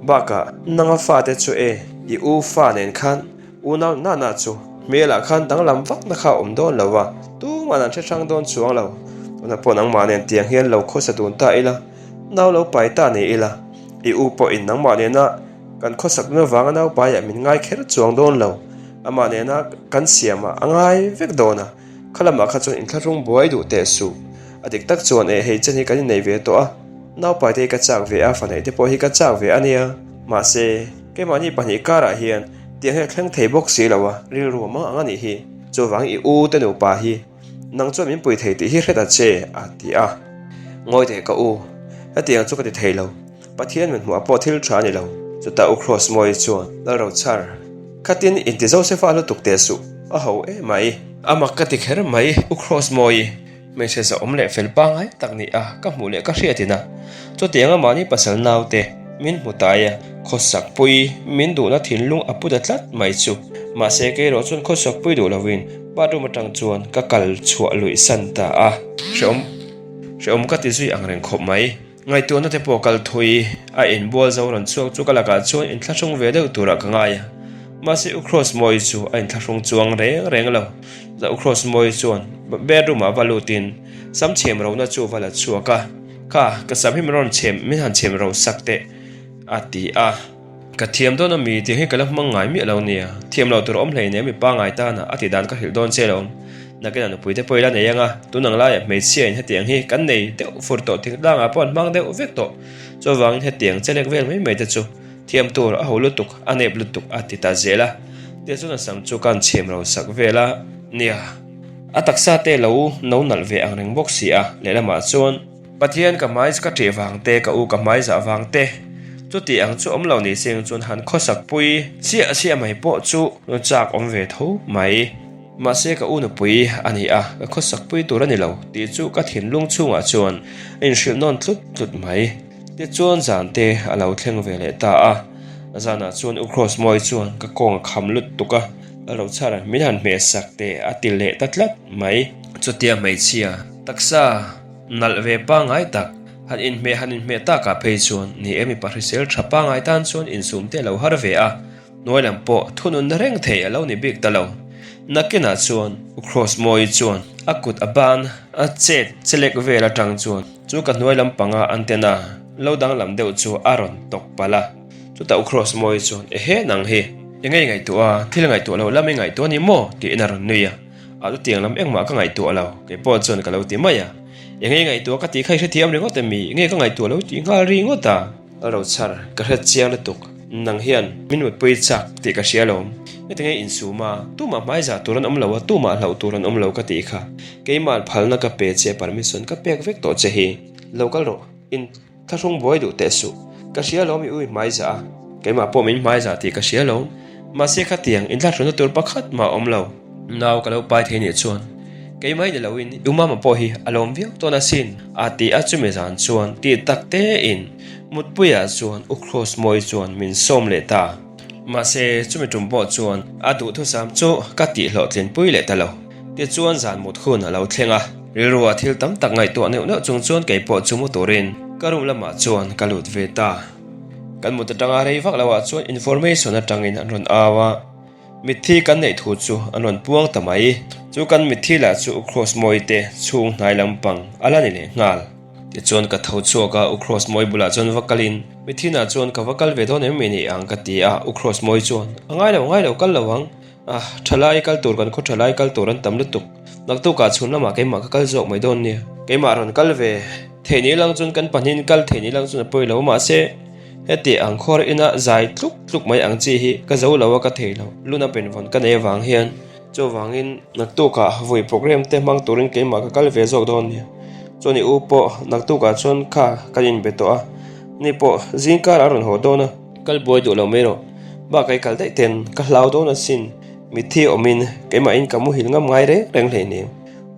Bakah nanga fate chu e, i u fa nen khan Unau nana chu hmelah khan danglam vakna kha a awm dawn lo va, tuman an hre hrang dawn chuang lo. Tunah pawh nangmah nen tiang hian lo khawsa dun ta ila, nau lo pai ta ni ila, i u pawhin nangmah nena kan khawsak dun avanga nau paiah min ngai kher chuang dawn lo. Amah nena kan siamah a ngai vek dawn a, kha lamah kha chuan inthlahrung buai duh teh suh. A dik tak chuan eh hei chen hi kan innei ve tawh a, naupai te hi ka chak ve a, fanaih te pawh hi ka chak ve a nia. Mahse, keimahni pahnih karah hian tiang hi a thleng thei bawk si lo a, rilru a mang ang a nih hi. Chuvang i u te nupa hi nang chuan min pui thei tih hi hret a che, a ti a. Ngawi teh ka u, hetiang chu ka ti thei lo. Pathian min hmuh ah pawh thil tha a ni lo. Chutah U Kross Mawi chuan, Lalrochhar, khatin inti Josefa lutuk teh suh, a ho emai. A mak ka ti kher mai, U Kross Mawi. Hmeichhe zahawm leh fel pangngai tak ni a ka hmuh leh ka hriatin a, chutianga mahni pasal naute min hmu tai a, khawsak pui min duhna thinlung a pu ta tlat mai chu. Mahse kei erawh chuan khawsak pui duh lovin bathroom atang chuan ka kal chhuah luih san ta a. Hreawm hreawm ka ti zui ang reng khawp mai. Ngaihtuahna te pawh kal thui a inbual zo rawn chhuak chu ka lakah chuan inthlahrung ve deuh turah ka ngai a. Mahse U Kross Mawi chu a inthlahrung chuang reng reng lo. Chutah U Kross Mawi chuan bedroom ah va lutin sam chhem rona chu va la chhuak a, Kha, ka sam hi min rawn chhem, min han chhem ro sak teh a ti a. Ka thiam dawn ami tih hi ka la hmang ngai miah lo nia, thiam lo tur awm hlei nen mi pangngai tana a tih dan ka hrilh dawn che lo. Nakinah nupui te pawh i la nei anga, tun ang laiah hmeichhia in hetiang hi kan nei deuh fur tawh thingtlangah pawh an hmang deuh vek tawh. Chuvangin hetiang chelek vel mai mai te chu thiam tur a ho lutuk, a nep lutuk a ti ta zel a. Tichuan a sam chu ka han chhem ro sak vel a, nia, a taksa te lo no nalh ve ang reng bawk si a, lehlamah chuan, Pathian ka hmai ka ṭih vang te, ka u ka hmai zah vang te, chuti ang chu awm lo ni seng chuan han khawsak pui chiah chiah mai pawh chu chak awm ve tho mai. Mahse ka u nupui a ni a, ka khawsak pui tur a ni lo tih chu ka thinlung chhungah chuan a inhrilh nawn tlut tlut mai. Tichuan zan te a lo thleng ve leh ta a, zanah chuan U Kross Mawi chuan ka kawng a kham lut tuk a, a lo chhar a, min han hmeh sak teh a ti leh ta tlat mai. Chutia hmeichhia taksa. Nalh ve pangngai tak, han inhmeh han inhmeh takah phei chuan ni e mipa hrisel tha pangngai tan chuan insum te a lo har ve a, hnuai lam pawh thununna reng thei a lo ni bik ta lo. Nakinah chuan U Kross Mawi chuan a kut a ban a chet chelek vel atang chuan chu ka hnuai lam panga antenna lo danglam deuh chu a rawn tawk palh a. Chutah U Kross Mawi chuan Ehe nang hi, enge i ngaihtuah a, thil ngaihtuah loh lam i ngaihtuah a ni maw? tiin a rawn nui a. A chutiang lam engmah ka ngaihtuah lo, kei pawh chuan ka lo ti mai a. Enge i ngaihtuah ka tih kha i hrethiam ringawt emi? Enge ka ngaihtuah lo tih nghal ri ngawt a? A lo chhar, ka hret chiang lutuk. Nang hian min mutpui chak tih ka hria alawm. Heti nge insum a, tumah hmaizah tur an awm lo a, tumah hlauh tur an awm lo ka tih kha. Keimah phalna ka pe che, permission ka pek vek tawh che hi. Lo kal rawh, in. Thlahrung buai duh teh suh. Ka hria alawm i ui hmaizah a. Keimah pawh min hmaizah tih ka hria alawm. Mahse khatiang inthlahrunna tur pakhat mah a awm lo. Nau ka lo pai thei nih chuan keimah ni loin i umama pawh hi a lawm viau tawn asin. A ti a chumi zan chuan tih tak tein mutpuiah chuan U Kross Mawi chuan min sawm leh ta. Mahse chumi tum pawh chuan a duhthusam chu ka tih hlawhtlinpui leh ta lo. Tichuan zan mut hun a lo thleng a, rilruah thil tam tak ngaihtuah neuh neuh chung chuan kei pawh chu mu turin ka room lamah chuan ka lut ve ta. Kan mut atanga rei vak loah chuan information atangin an rawn au a, mitthi kan neih thu chu an rawn puang ta mai. Chu kan mitthi lah chu U Kross Mawi te chhung hnai lampang a la ni leh nghal. Tichuan ka tho chhuak a, U Kross Mawi bulah chuan va kalin mithinah chuan ka va kal ve dawn em mi ni ang ka ti a, U Kross Mawi chuan a ngai lo ngai lo kal lo ang. Ah, thalai kal tur kan khaw thalai kal tur an tam lutuk. Naktukah chhun lamah keimah ka kal zawk mai dawn nia. Keimah rawn kal ve theih ni lang chuan kan pahnihin kal theih ni lang chuan a pawi lo mahse heti ang khawr ina zai tluk tluk mai ang chi hi ka zo lo a ka thei lo. Luna penvawn ka nei avang hian chuvangin naktukah vui program te hmang turin keimah ka kal ve zawk dawn nia. Chuan i u pawh naktukah chuan kha kan inbe tawh a, ni pawh zingkarah a rawn haw dawn a. Kal buai duh lo mai rawh. Bakah i kal daih ten ka hlau dawn asin. Mitthi awmin keimahin ka muhil ngam ngai reng reng hleinem.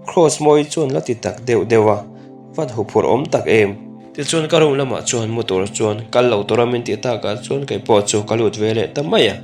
Kross mawi chuan la ti tak deuh deuh a, van huphurh awm tak em. Tichuan ka room lamah chuan mu tur chuan kal lo tura min tih takah chuan kei pawh chu ka lut ve leh ta mai a.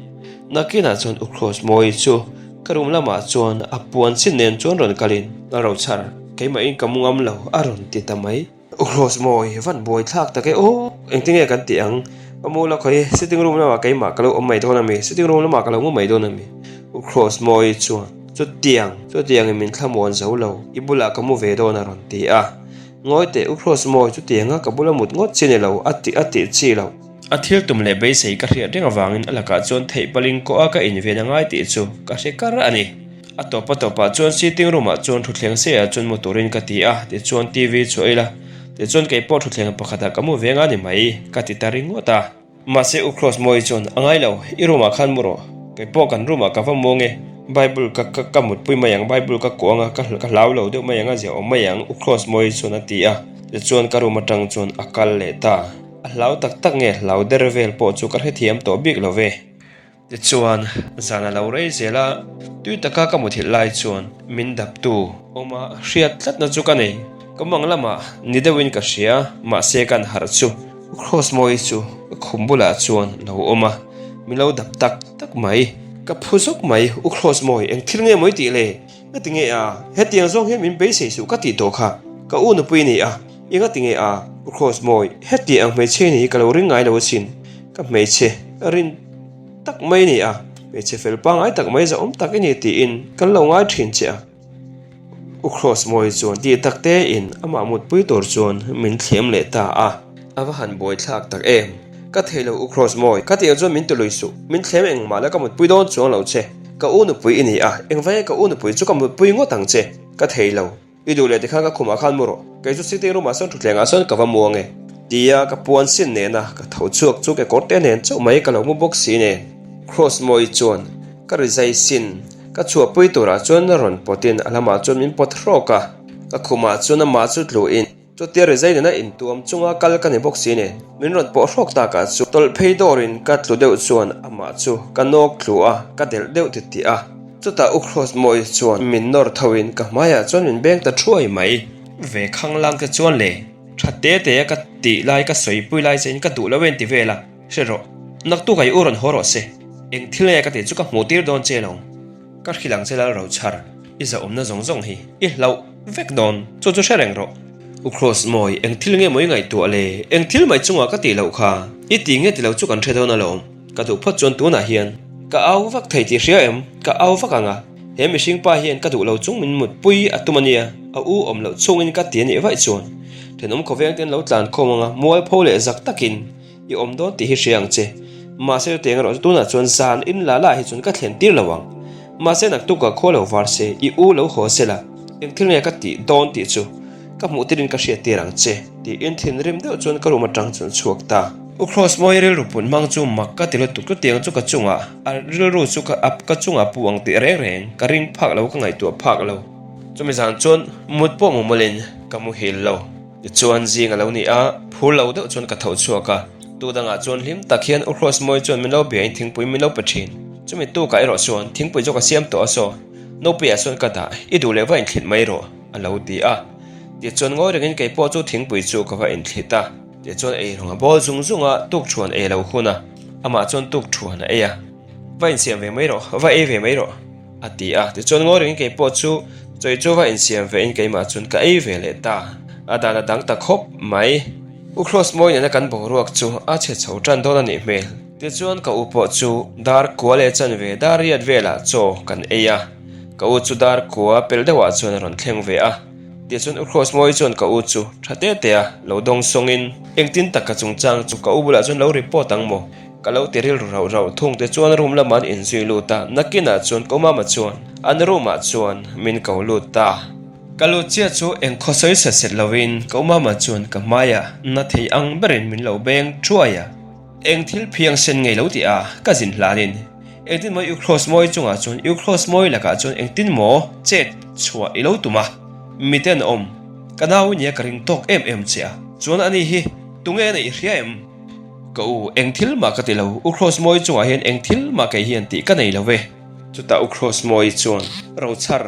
Nakinah chuan u Kross mawi chu ka room lamah chuan a puan chin nen chuan rawn kalin, Ka rochar, keimahin ka mu ngam lo a rawn ti ta mai. Rose mawi van buai thlak tak e aw engtinge kan tih ang ka mu la khawi sitting room lamah keimah ka lo awm mai dawn ami sitting room lamah ka lo mu mai dawn ami Rose mawi chuan chutiang chutiang in min thlamuan zo lo i bulah ka mu ve dawn a rawn ti a ngawi teh u Rose mawi chutianga ka bula mut ngawt chi ni lo a tih a tih chi loh. A thil tum leh beisei ka hriat reng avangin a lakah chuan theih palin kawh a ka inven a ngai tih chu ka hre kar a ni. A tawp a tawpah chuan sitting room ah chuan thutthleng seiah chuan mu turin ka ti a, tichuan TV chu a ila, tichuan kei pawh thutthleng pakhatah ka mu veng a ni mai, ka ti ta ringawt a. Mahse U Kross Mawi chuan, A ngai lo, i room ah khan mu rawh, kei pawh kan room ah ka va mu ange, Bible ka ka ka mutpui mai ang, Bible ka kuah anga ka ka hlau lo deuh mai ang a zia awm mai ang, U Kross Mawi chuan a ti a, tichuan ka room atang chuan a kal leh ta. A hlau tak tak nge hlau der vel pawh chu ka hrethiam tawh bik lo ve. Tichuan, zan a lo rei zel a, tui taka ka muthilh lai chuan min daptu awma hriat tlatna chu ka nei. Ka mang lamah ni deuhin ka hria, mahse kan harh chu Kross mawi chu ka khum bulah chuan lo awm a, min lo dap tak tak mai. Ka phu zawk mai, U Kross mawi, eng thil nge mawi tih le? Nga ti nge a? Hetiang zawng hian min beisei suh ka tih tawh kha. Ka u nupui ni a, i nga ti nge a? U Kross mawi, hetiang hmeichhe ni hi ka lo ring ngai lo asin. Ka hmeichhe rin. tak mai a ni a, hmeichhe fel pangngai tak mai zahawm tak i ni tiin kan lo ngai thin che a. U Kross mawi chuan tih tak te in amah mutpui tur chuan min thlem leh ta a. A va han buai thlak tak em? Ka thei lo U Kross mawi, ka tih ang chuan min tului suh, min thlem engmah la ka mutpui dawn chuang lo che. Ka u nupui i ni a, engvai ka u nupui chu ka mutpui ngawt ang che, ka thei lo. I duh leh tikhan ka khumah khan mu rawh, kei chu sitting room ah sawn thutthleng ah sawn ka va mu ange. Tia ka puan sin nena ka tho chhuak chu kekawr te nen chauh mai ka lo mu bawk si nen. Cross mawi chuan ka rizai sin ka chhuahpui turah chuan rawn pawtin a lamah chuan min pawt hrawk a, ka khumah chuan amah chu tluhin chutia rizai nena intuam chunga kal ka ni bawk si nen min rawn pawh hrawk takah chu tawlh phei dawrin ka tlu deuh chuan amah chu ka nawk tlu a, ka delh deuh titih a. Chutah U Kross mawi chuan min nawr tho in ka hmaiah chuan min beng ta thuai mai. Ve khanglang te chuan le, tha te te a ka tih lai ka sawipui lai che in ka duh lo en ti vel a, hre rawh. Naktuk ai u rawn haw rawh se, eng thil nge ka tih chu ka hmuh tir dawn che lo. Ka hrilh ang che lal Rochar, i zahawmna zawng zawng hi i hlauh vek dawn, chu chu hre reng rawh. U Kross mawi, eng thil nge maw i ngaihtuah le, eng thil mai chungah ka tih loh kha, i tih nge ti lo chu kan hre dawn alawm. Ka duh phawt chuan tunah hian ka au vak thei tih hria em? Ka au vak ang a, he mihring pa hian ka duh lo chung min mutpui a tum a nia, a u awm loh chungin ka ti a nih vaih chuan thenawm khawveng te an lo tlan khawm ang a, mualpho leh zak takin i awm dawn tih hi hria ang che. Mahse chutiang erawh chu tunah chuan zan in la lah hi chuan ka thlen tir lo ang. Mahse naktukah khua lo var se, i u lo haw se la, eng thil nge ka tih dawn tih chu ka hmuh tirin ka hriat tir ang che tiin thinrim deuh chuan ka room atang chuan chhuak ta. U Kross mawi rilru put hmang chu mak ka ti lutuk chutiang chu ka chungah a rilru chu ka ap ka chungah pu ang tih reng reng ka ring phak lo ka ngaihtuah phak lo. Chumi zan chuan mut pawh mu mawlin ka muhil lo. Tichuan zing a lo ni a, phur lo deuh chuan ka tho chhuak a, tu dangah chuan hlim tak hian U Kross mawi chuan min lo biain thingpui min lo pe thin. Chumi tukah erawh chuan thingpui chu ka siam tawh a saw, Nopuiah chuan ka dah, i duh leh va inthlit mai rawh a lo ti a. Tichuan ngawi rengin kei pawh chu thingpui chu ka va inthlit a. Tichuan ei rawng a bawl zung zung a, tuk thuan ei lo hun a, amah chuan tuk thuan a ei a. Va insiam ve mai rawh, va ei ve mai rawh, a ti a. Tichuan ngawi rengin kei pawh chu chawi chu va insiam ve in keimah chuan ka ei ve leh ta. A dan a dang ta khawp mai. U Kross mawi nena kan boruak chu a chhe chho tan dawn a nih hmel. Tichuan ka u pawh chu dar kua leh chanve dar riat velah chaw kan ei a. Ka u chu dar kua pel deuhah chuan a rawn thleng ve a. Tichuan U Kross mawi chuan ka u chu tha te te a lo dawng sawngin engtin tak ka chungchang chu ka u bulah chuan lo report ang maw? Ka lo ti rilru rauh rauh thung tichuan room lamah an inzui lut a, nakinah chuan ka mama chuan an room ah chuan min ko lut ta. Ka lut chiah chu eng khaw sawi set set lovin ka u mama chuan ka hmaiah na thei ang berin min lo beng thuai a. Eng thil phiang sen ngei lo tih a ka zin hlanin engtin maw Ukross mawi chungah chuan Ukross mawi lakah chuan engtin maw chet chhuah i lo tum a, miten awm ka nau nia ka ring tawk em em che a, chuan ani hi tunge a neih hria em? Ka u, eng thil mah ka ti lo, Ukross mawi chungah hian eng thil mah kei hian tih ka nei lo ve. Chutah U Kross Mawii chuan, Rochhar,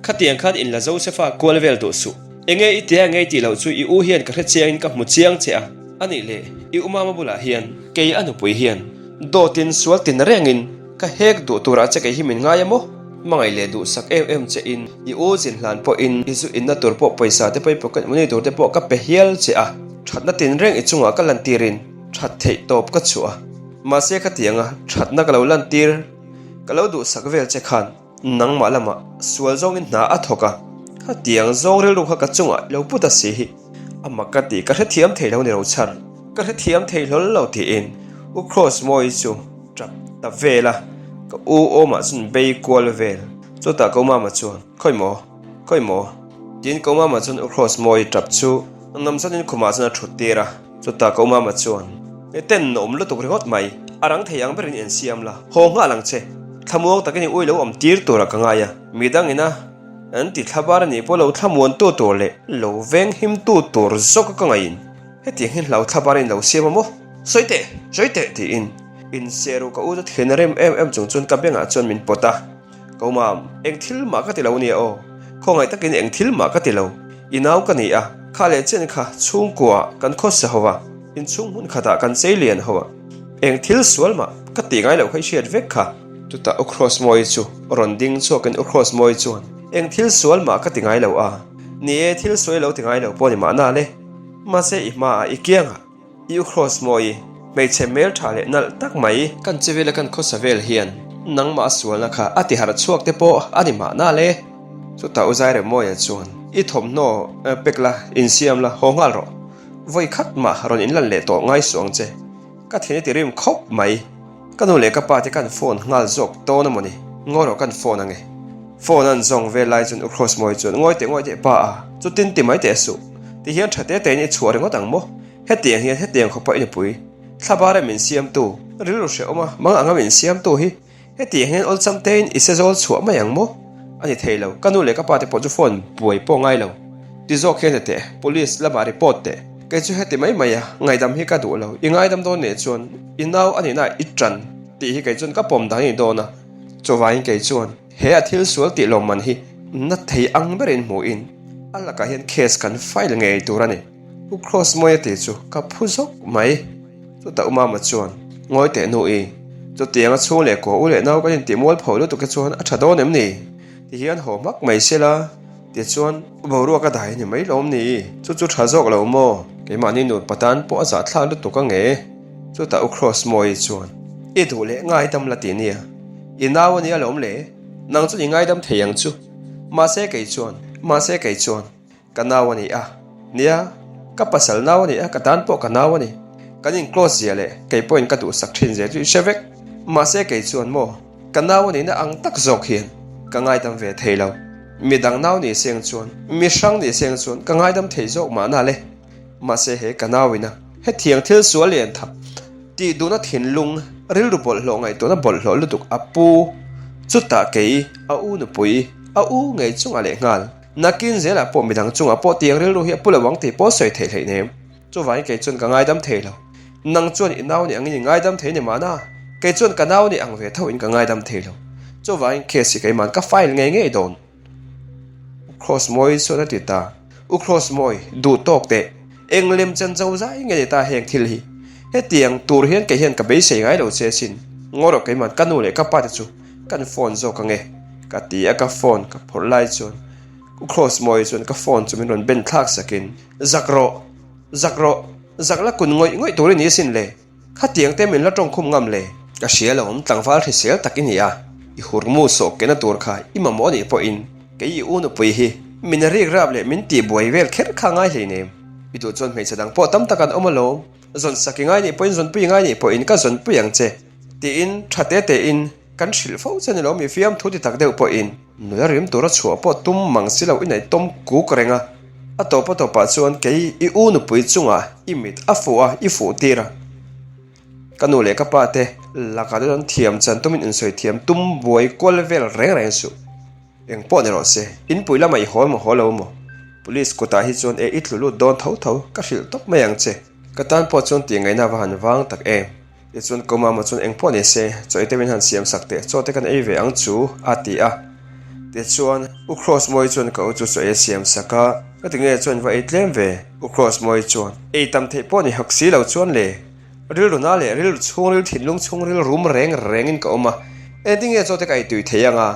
khatiang khan in la Josefa kual vel duh suh. Enge i tia ngei tih loh chu i u hian ka hre chiangin ka hmu chiang che a, a nih leh i u mama bulah hian kei a nupui hian dawtin sual tin rengin ka hek duh turah che kei hi min ngai a maw? Hmangaih leh duhsak em em che in i u zin hlan pawhin i zu inna tur pawh pawisa te pawh i pocket money tur te pawh ka pe hial che a, thatna tinreng i chungah ka lantirin that theih tawp ka chhuah a. Mahse khatianga thatna ka lo lantir ka lo duhsak vel che khan nangmah lamah sual zawngin hna a thawk a, khatiang zawng rilru kha ka chungah lo pu ta si hi a mak ka ti, ka hrethiam thei lo ni lo chhar, ka hrethiam thei hlawl lo tiin U Kross Mawi chu tap ta vel a, ka u awmah chuan bei kual vel, chutah ka u mama chuan Khawi maw? Khawi maw? Tiin ka u mama chuan U Kross Mawi tap chu namsanin khumah chuan a thut tir a. Chutah ka umama chuan, I ten awm lutuk ringawt mai, a rang thei ang berin insiam la, haw nghal ang che. Thlamuang takin i ui lo awm tir turah ka ngai a, midang ina an ti thlabar a nih pawh lo thlamuantu tur leh lo veng himtu tur zawka ka ngaihin hetiang hi hlau thlabar in lo siam a maw? Sawi teh, sawi teh tiin inseru ka u chu thin a rem em em chung chuan ka bengah chuan min pawt a. Ko mam, eng thil mah ka ti lo nia aw. Khawngaih takin eng thil mah ka ti lo. I nau ka ni a, kha leh chen kha chhungkua kan khawsa ho a, inchhung hmun khatah kan chei lian ho a. Eng thil sual mah ka ti ngai loh kha i hriat vek kha. Chutah U Kross Mawi chu rawn ding chhuakin U Kross Mawi chuan, Eng thil sual mah ka ti ngai lo a, ni e, thil sual i lo ti ngai lo pawh ni mahna le. Mahse i hmaah i kiangah. I u Kross mawi, hmeichhe hmel tha leh nalh tak mai. Kan che vela kan khawsa vel hian nangmah a sualna kha a ti harh chhuak te pawh a ni mahna le. Chutah U Zairemawia chuan i thawmhnaw pek la, insiam la, haw nghal rawh. Vawi khat mah rawn inlan leh tawh ngai suh ang che. Ka thin i ti rim khawp mai. Ka nu leh ka pa te kan phone nghal zawk dawn a mawni, ngawi rawh kan phone ange. Phone an zawng vel lai chuan U Kross mawi chuan ngawi teh ngawi teh pa a, chutin ti mai teh suh. Ti hian tha te tein i chhuah ringawt ang maw? Hetiang hian hetiang khawpa i nupui, thlabara min siamtu, rilru hrehawm a, mang anga min siamtu hi hetiang hian awlsam tein i se zawl chhuah mai ang maw? A ni thei lo, ka nu leh ka pa te pawh chu phone buai pawh ngai lo. Ti zawk hian teh, police lamah report teh. Kei chu heti mai mai a, ngaidam hi ka duh lo, i ngaidam dawn nih chuan i nau a nihna i ṭan tih hi kei chuan ka pawm dan a ni dawn a, chuvangin kei chuan he a thil sual tih lawmman hi na thei ang berin hmuhin a lakah hian case kan file ngei tur a ni. U Kross mawi a tih chu ka phu zawk mai. Chutah U Mama chuan, Ngawi teh nu i, chutiang a chhung leh kua u leh nau kan intih mual pho lutuk hi chuan a tha dawn em ni? Ti hian haw hmak mai se la, tichuan boruak a dai a ni mai lawm ni? Chu chu tha zawk lo maw? Keimahni nupa tan pawh a zahthlak lutuk ang e. Chutah U Kross mawi chuan, I duh leh ngaidam la ti nia, i nau a nia lawm le, nang chuan i ngaidam thei ang chu. Mahse kei chuan, mahse kei chuan. Ka nau a ni a, nia, ka pasal nau a ni a, ka tan pawh ka nau a ni. Kan in close zia leh kei pawhin ka duhsak thin zia chu i hre vek. Mahse kei chuan maw, ka nau a nihna ang tak zawk hian ka ngaidam ve thei lo. Midang nau ni seng chuan, mi hrang ni seng chuan ka ngaidam thei zawk mahna le. Mahse he ka nau ina hetiang thil sual lian thap tih duhna thinlung, rilru bawlhhlawh ngaihtuahna bawlhhlawh lutuk a pu. Chutah kei, a u nupui, a u ngei chungah lehnghal. Nakin zelah pawh midang chungah pawh tiang rilru hi a pu lo ang tih pawh sawi theih hleih nem. Chuvangin kei chuan ka ngaidam thei lo. Nang chuan i nau nih angin i ngaidam thei ni mahna, kei chuan ka nau nih ang ve tho in ka ngaidam thei lo. Chuvangin case hi keima'n ka file ngei ngei dawn. U Kross Mawi chuan a ti ta. U Kross Mawi, duh tawk teh. Eng lem chan zo zai nge ni ta heng thil hi? Hetiang tur hian kei hian ka beisei ngai lo che asin. Ngaw rawh keima'n ka nu leh ka pa te chu kan phone zawk ange. Ka ti a, ka phone ka phawrh lai chuan U Kross Mawi chuan ka phone chu min rawn ben thlak sakin, Zak rawh! Zak rawh! Zak la kun ngawih ngawih tur i ni asin le! Khatiang te min la tawng khum ngam le! Ka hria lo awm tlangval hrisel tak i ni a, i hurmu sawh kena tur kha i mamawh anih pawhin kei i u nupui hi min rik rap leh min tih buai vel kher kha ngai hleinem. I duh chuan hmeichhe dang pawh tam tak an awm alawm, zawn sak i ngai nih pawhin zawnpui i ngai nih pawhin ka zawnpui ang che tiin tha te tein Kan hrilh fo che ni lo mi fiamthu ti tak deuh pawhin nula rim tura chhuah pawh tum mang si lo i nei tawm kuk reng a. A tawp a tawpah chuan kei i u nupui chungah i mit a fuh a, i fuh tir a. Ka nu leh ka pa te lakah te chuan thiam chan tumin insawi thiam tum buai kual vel reng reng suh. Eng pawh ni rawh se, inpui lamah i haw emaw haw lo emaw, police kutah hi chuan e i tlu lut dawn tho tho, ka hrilh tawp mai ang che. Ka tan pawh chuan tih ngaihna va han vang tak em. Tichuan Komama chuan eng pawh ni se, chaw ei te min han siam sak teh, chaw te kan ei ve ang chu, a ti a. Tichuan U Kross Mawi chuan ka u chu chaw ei a siam sak a, Ka ti nge chuan va ei tlem ve? U Kross Mawi chuan, Ei tam theih pawh ni hawk si lo chuan le, rilru na leh rilru chhungril thinlung chhungril rum reng rengin ka awm a, engtin nge chaw te ka ei tui thei ang a?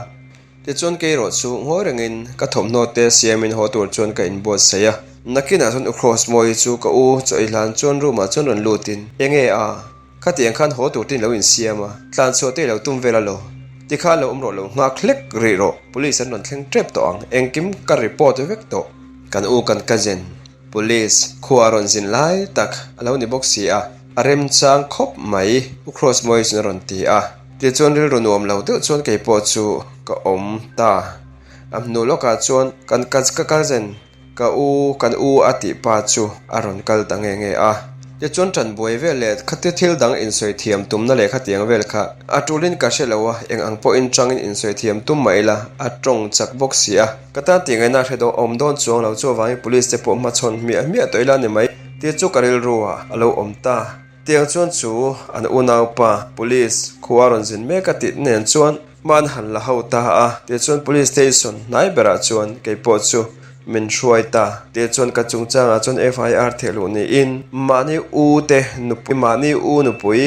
Tichuan kei erawh chu ngawi rengin ka thawmhnaw te siamin haw tur chuan ka inbuatsaih a. Nakinah chuan U Kross Mawi chu ka u chaw ei hlan chuan room ah chuan rawn lutin, Enge a? Khatiang khan haw tur te in lo insiam a, tlan chhuah te i lo tum vel a lo. Tikhan lo awm rawh lo nghak hlek rih rawh, police an rawn thleng tep tawh ang, engkim ka report vek tawh. Kan u kan cousin. Police khua a rawn zin lai tak a lo ni bawk si a, a remchang khawp mai, U Kross Mawi chuan a rawn ti a. Tichuan rilru nuam lo deuh chuan kei pawh chu ka awm ta. A hnu lawkah chuan kan ka cousin ka u kan u a tih pa chu a rawn kal ta nge nge a. Tichuan ṭan buai vel leh khatia thil dang insawi thiam tumna leh khatiang vel kha a ṭulin ka hre lo a, eng ang pawhin ṭangin insawi thiam tum mah ila a ṭawng chak bawk si a. Ka tan tih ngaihna hre dawn awm dawn chuang lo chu avangin police te pawh hmachhawn hmiah hmiah tawh ila ni mai tih chu ka rilru ah a lo awm ta. Tiang chuan chu an unaupa police khua rawn zin mek a tih nen chuan hma an han la ho ta a, tichuan police station hnai berah chuan kei pawh chu min hruai ta. Tichuan ka chungchangah chuan FIR theh luh niin mahni u te nupui mahni u nupui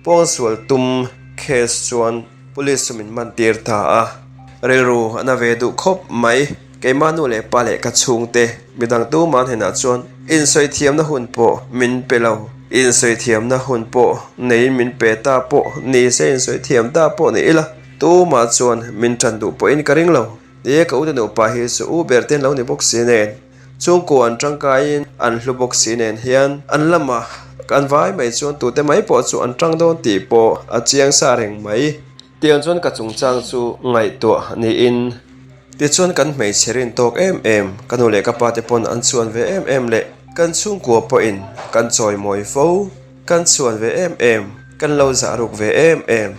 pawngsual tum case chuan Police chu min man tir ta a, rilru a na ve duh khawp mai. Keimah nu leh pa leh ka chhungte midang tumah hnenah chuan insawi thiamna hun pawh min pe lo. Insawi thiamna hun pawh neiin min pe ta pawh ni se insawi thiam ta pawh ni ila tumah chuan min tan duh pawhin ka ring lo. Ni e, ka ute nupa hi chu u ber te an lo ni bawk si nen. Chhungkua an tangkaiin an hlu bawk si nen hian an lamah kan vai mai chuan tute mai pawh chu an tang dawn tih pawh a chiang sa reng mai. Tiang chuan ka chungchang chu ngaihtuah niin tichuan kan hmeichhe rin tawk em em, ka nu leh ka pa te pawn an chhuan ve em em leh kan chhungkua pawhin kan chawimawi fo, kan chhuan ve em em, kan lo zah ruk ve em em.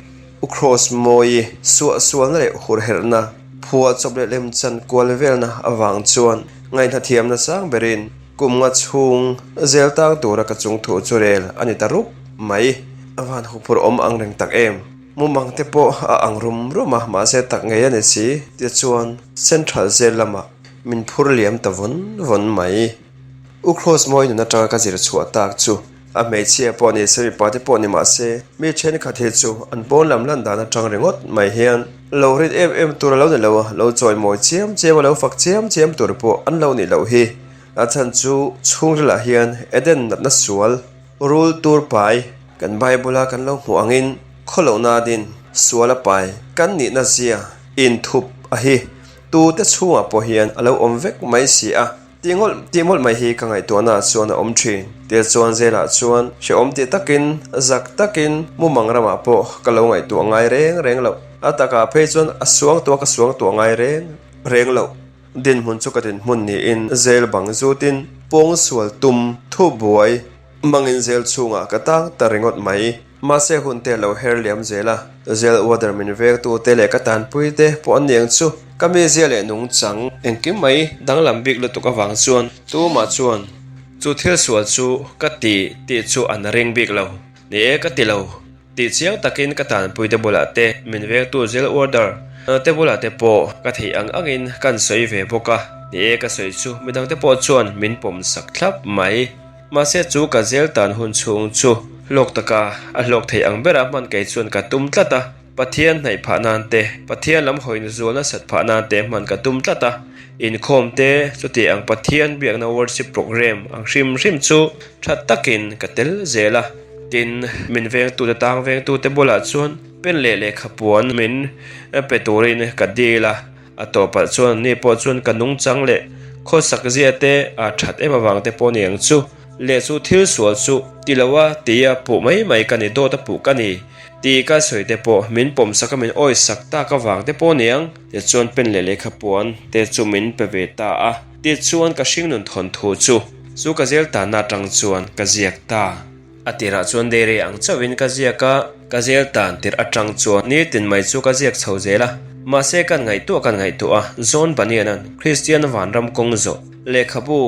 U Kross Mawi suahsualna leh hurherhna, phuahchawp leh lemchan kual velna avang chuan ngaihna thiamna sang berin kum nga chhung zel tang tura ka chung thu chu rel a ni ta rup mai. A van huphurh awm ang reng tak em? Mumang te pawh a ang rum rum a, mahse tak ngei a ni si, tichuan Central Jail lamah min phur liam ta vawn vawn mai. U Kross Mawi nun atanga ka zir chhuah tak chu A hmeichhia pawh ni se mipa te pawh ni mah se, mi thenkhat hi chu an pawn lam lan dan atang ringawt mai hian lo rin em em tur a lo ni lo a, lo chawimawi chiam chiam a lo fak chiam chiam tur pawh an lo nih loh hi. A chhan chu chhungrilah hian Eden natna sual, rul tur pai, kan Bible a kan lo hmuh angin khawlohna din sual a pai kan nihna zia inthup a hi tute chhungah pawh hian a lo awm vek mai si a. Tih ngawlh tih mawlh mai hi ka ngaihtuahna ah chuan a awm thin. Tel chuan zelah chuan hrehawm tih takin, zak takin mumang ramah pawh ka lo ngaihtuah ngai reng reng loh. A takah phei chuan a suangtuah ka suangtuah ngai reng reng loh. Dinhmun chu ka dinhmun niin zel bang zutin pawngsual tum thubuai mangin zel chhungah ka tang ta ringawt mai. Mahse hun te lo her liam zel a, zel water min vengtu te leh ka tanpui te pawh an niang chu ka mizia leh nungchang engkim mai danglam bik lutuk avang chuan tumah chuan chu thil sual chu ka ti tih chu an ring bik lo. Ni e ka ti lo tih chiang takin ka tanpui te bulah te min vengtu zel warder te bulah te pawh ka theih ang angin kan sawi ve bawk a, ni e ka sawi chu midang te pawh chuan min pawm sak thlap mai. Mahse chu ka zel tan hun chhung chu hlawk taka a hlawk theih ang bera hman kei chuan ka tum tlat a, Pathian hnaih phah nan te, Pathian lam hawina zual nasat phah nan te hman ka tum tlat a, inkhawm te chuti ang Pathian biakna worship programme ang hrim hrim chu tha takin ka tel zel a. Tin, min vengtute tang vengtute bulah chuan pen leh lehkha puan min pe turin ka dil a. A tawpah chuan ni pawh chuan ka nungchang leh khawsak zia te a that em avang te pawh ni ang chu. Leh chu thil sual chu ti lo a tia puh mai mai ka ni dawt a puh ka ni tih ka sawi te pawh min pawm sak a min awi sak tak avang te pawh ni ang. Tichuan pen leh lehkha puan te chu min pe ve ta a, tichuan ka hringnun thawnthu chu chu ka zel tanna atang chuan ka ziak ta. A tirah chuan dairy ang chauhin ka ziak a, ka zel tan tirh atang chuan nitin mai chu ka ziak chho zel a. Mahse kan ngaihtuah kan ngaihtuah a, John Bunyan-a'n Kristian vanram kawng zawh lehkhabu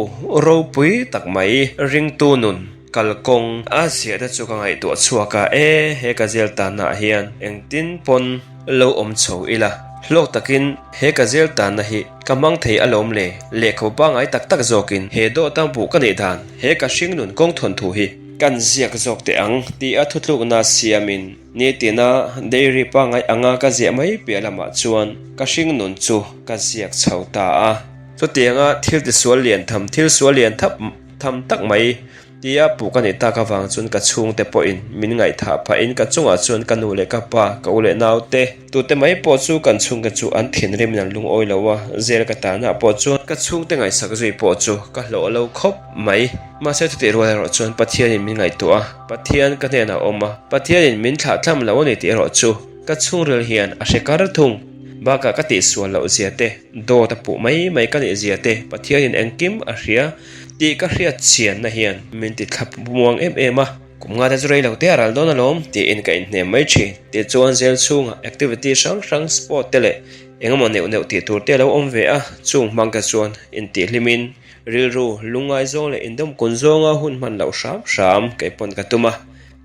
ropui tak mai ringtu nun. Kalkawng a ziah te chu ka ngaihtuah chhuak a, e he ka zel tanna ah hian engtin pawn lo awm chho ila, hlawk takin he ka zel tanna hi ka hmang thei alawm le, lehkhabu pangngai tak tak zawkin he dawt ang buh ka neih dan he ka hringnun kawng thawnthu hi kan ziak zawk teh ang ti a thutlukna siamin nitina dairy pangngai anga ka ziah mai piah lamah chuan ka hringnun chu ka ziak chho ta a. Chutianga thil tisual lian tham thil sual lian thap Tham tak mai tia puh ka nih tak avang chuan ka chhungte pawhin min ngaihthah phahin ka chungah chuan ka nu leh ka pa, ka u leh naute, tute mai pawh chu kan chhungte chu an thinrimin an lungawi lo a, zel ka tanah pawh chuan ka chhungte ngaihsak zui pawh chu ka hlawh lo khawp mai. Mahse chutih rual erawh chuan Pathianin min ngaihtuah a, Pathian ka hnenah a awm a, Pathianin min thlah thlam lo a ni tih erawh chu ka chhungril hian a hre kar thung. Bakah ka tihsual loh zia te, dawt a puh mai mai ka nih zia te Pathianin engkim a hria. Tih ka hriat chianna hian min ti thlap muang em em a, kum nga te chu rei lo te a ral dawn alawm tiin ka inhnem mai thin. Tichuan zel chhungah activity hrang hrang sport te leh engemaw neuh neuh tih tur te a lo awm ve a, chung hmang te chuan intihhlimin rilru lungngai zawng leh indawmkun zawnga hun hman loh hram hram kei pawn ka tum a.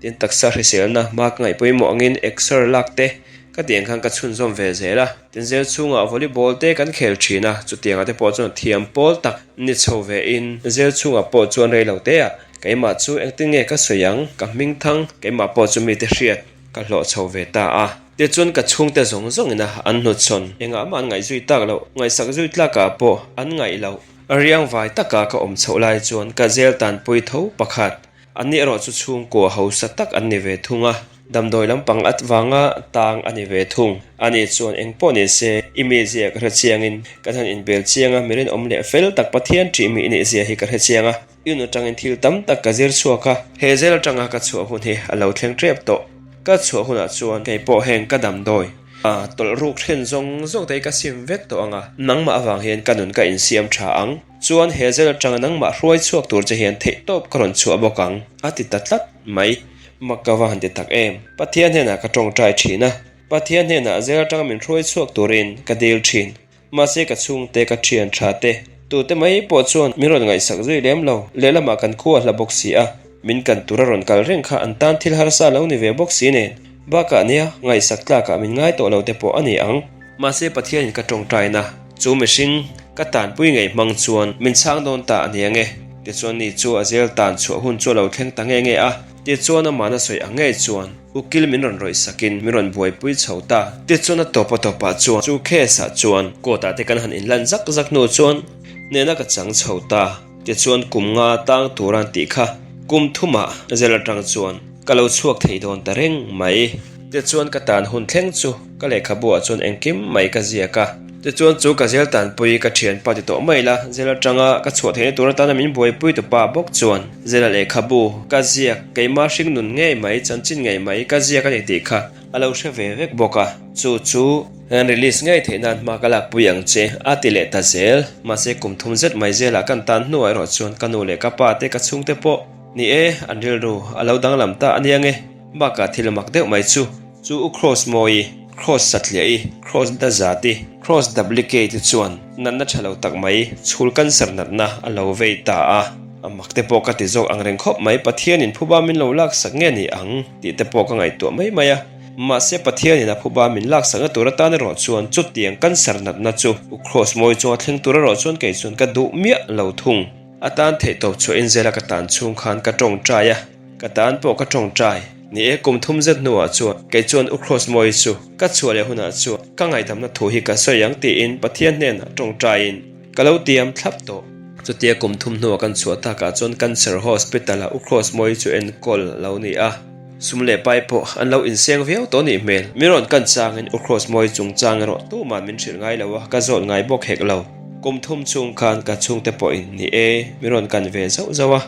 Tin taksa hriselna hma ka ngaih pawimawh angin exer lak te ka tih ang khan ka chhunzawm ve zel a. Tin zel chhungah volleyball te kan khel thin a, chutiangah te pawh chuan thiam pawl tak ni chho ve in zel chhungah pawh chuan rei lo te ah keimah chu engtin nge ka sawi ang, ka hming thang keimah pawh chu mite hriat ka hlawh chho ve ta a. Tichuan ka chhungte zawng zawngin a an hnutchhawn engah mah an ngaih zui tak loh, ngaihsak zui tlakah pawh an ngaih loh. Riangvai taka ka awm chhoh lai chuan ka zel tanpui tho pakhat Anni erawh chu chhungkua hausa tak an ni ve thung a, damdawi lampang at vanga tang a ni ve thung. Ani chuan eng pawh ni se, i mizia ka hre chiangin kan han inbel chiang a, mi rinawm leh fel tak Pathian ṭih mi i nih zia hi ka hre chiang a, i nun aṭangin thil tam tak ka zir chhuak a, he zel aṭanga ka chhuah hun hi a lo thleng ṭep tawh. Ka chhuah hunah chuan kei pawh heng ka damdawi a tawlh ruk ṭhen zawng zawng te hi ka sim vek tawh ang a, nangmah avang hian ka nun ka insiam ṭha ang. Chuan he zel atanga nangmah hruai chhuak tur che hian theihtawp ka rawn chhuah bawk ang, a ti ta tlat mai. Mak ka va han ti tak em! Pathian hnenah ka tawngtai thin a, Pathian hnenah zel atanga min hruai chhuak turin ka dil thin. Mahse ka chhungte, ka thian tha te, tute mai pawh chuan min rawn ngaihsak zui lem lo. Lehlamah kan khua a hla bawk si a, min kan tura rawn kal reng kha an tan thil harsa lo ni ve bawk si nen. Bakah nia, ngaihsak tlakah min ngai tawh lo te pawh a ni ang. Mahse Pathianin ka tawngtaina chu mihring ka tanpui ngei hmang chuan min chhang dawn ta a ni ange. Tichuan ni chu a zel tan chhuah hun chu a lo thleng ta nge nge a. Tichuan amahna sawi ang ngei chuan ukil min rawn rawih sakin min rawn buaipui chho ta. Tichuan a tawp a tawpah chuan chu case ah chuan court ah te kan han inlan zak zak hnu chuan hnehna ka chang chho ta. Tichuan kum nga tang tur an tih kha kum thumah zel atang chuan ka lo chhuak thei dawn ta reng mai. Tichuan ka tan hun thleng chu ka lehkhabu ah chuan engkim mai ka ziak a. Tichuan chu ka zel tanpui ka thianpa ti tawh mai la, zel atanga ka chhuah theihna tur atana min buaipui tu pa bawk chuan zela lehkhabu ka ziak keimah hringnun ngei mai chanchin ngei mai ka ziak a ni tih kha a lo hre ve vek bawk a. Chu chu an release ngei theih nan hma ka lakpui ang che a ti leh ta zel. Mahse kum thum zet mai zelah kan tan hnuah erawh chuan ka nu leh ka pa te ka chhungte pawh ni e an rilru a lo danglam ta a nia nge. Bakah thil mak deuh mai chu chu u Kross Mawi, Kross Satliah-i, Kross Dazat-i, Kross Duplicate-i chuan natna tha lo tak mai chhul cancer natna a lo vei ta a. A mak te pawh ka ti zawk ang reng khawp mai, Pathianin phuba min lo laksak nge ni ang tih te pawh ka ngaihtuah mai mai a. Mahse Pathianin a phuba min laksakna tur atan erawh chuan chutiang cancer natna chu u Kross Mawi chunga thleng tur erawh chuan kei chuan ka duh miah lo thung. A tan theihtawp chhuahin zela ka tan chhung khan ka tawngtai a. Ka tan pawh ka tawngtai. Ni e, kum thum zet hnuah chuan kei chuan U Krossmawi chu ka chhuah leh hunah chuan ka ngaihdamna thu hi ka sawi ang tiin Pathian hnenah tawngtaiin ka lo tiam thlap tawh. Chutia kum thum hnuah kan chhuah takah chuan Cancer Hospital-ah U Krossmawi chu enkawl a lo ni a. Sum leh pai pawh an lo inseng viau tawh nih hmel. Mi rawn kan changin U Krossmawi chungchang erawh tuman min hrilh ngai lo a, ka zawt ngai bawk hek lo. Kum thum chhung khan ka chhungte pawhin ni e, mi rawn kan ve zauh zauh a.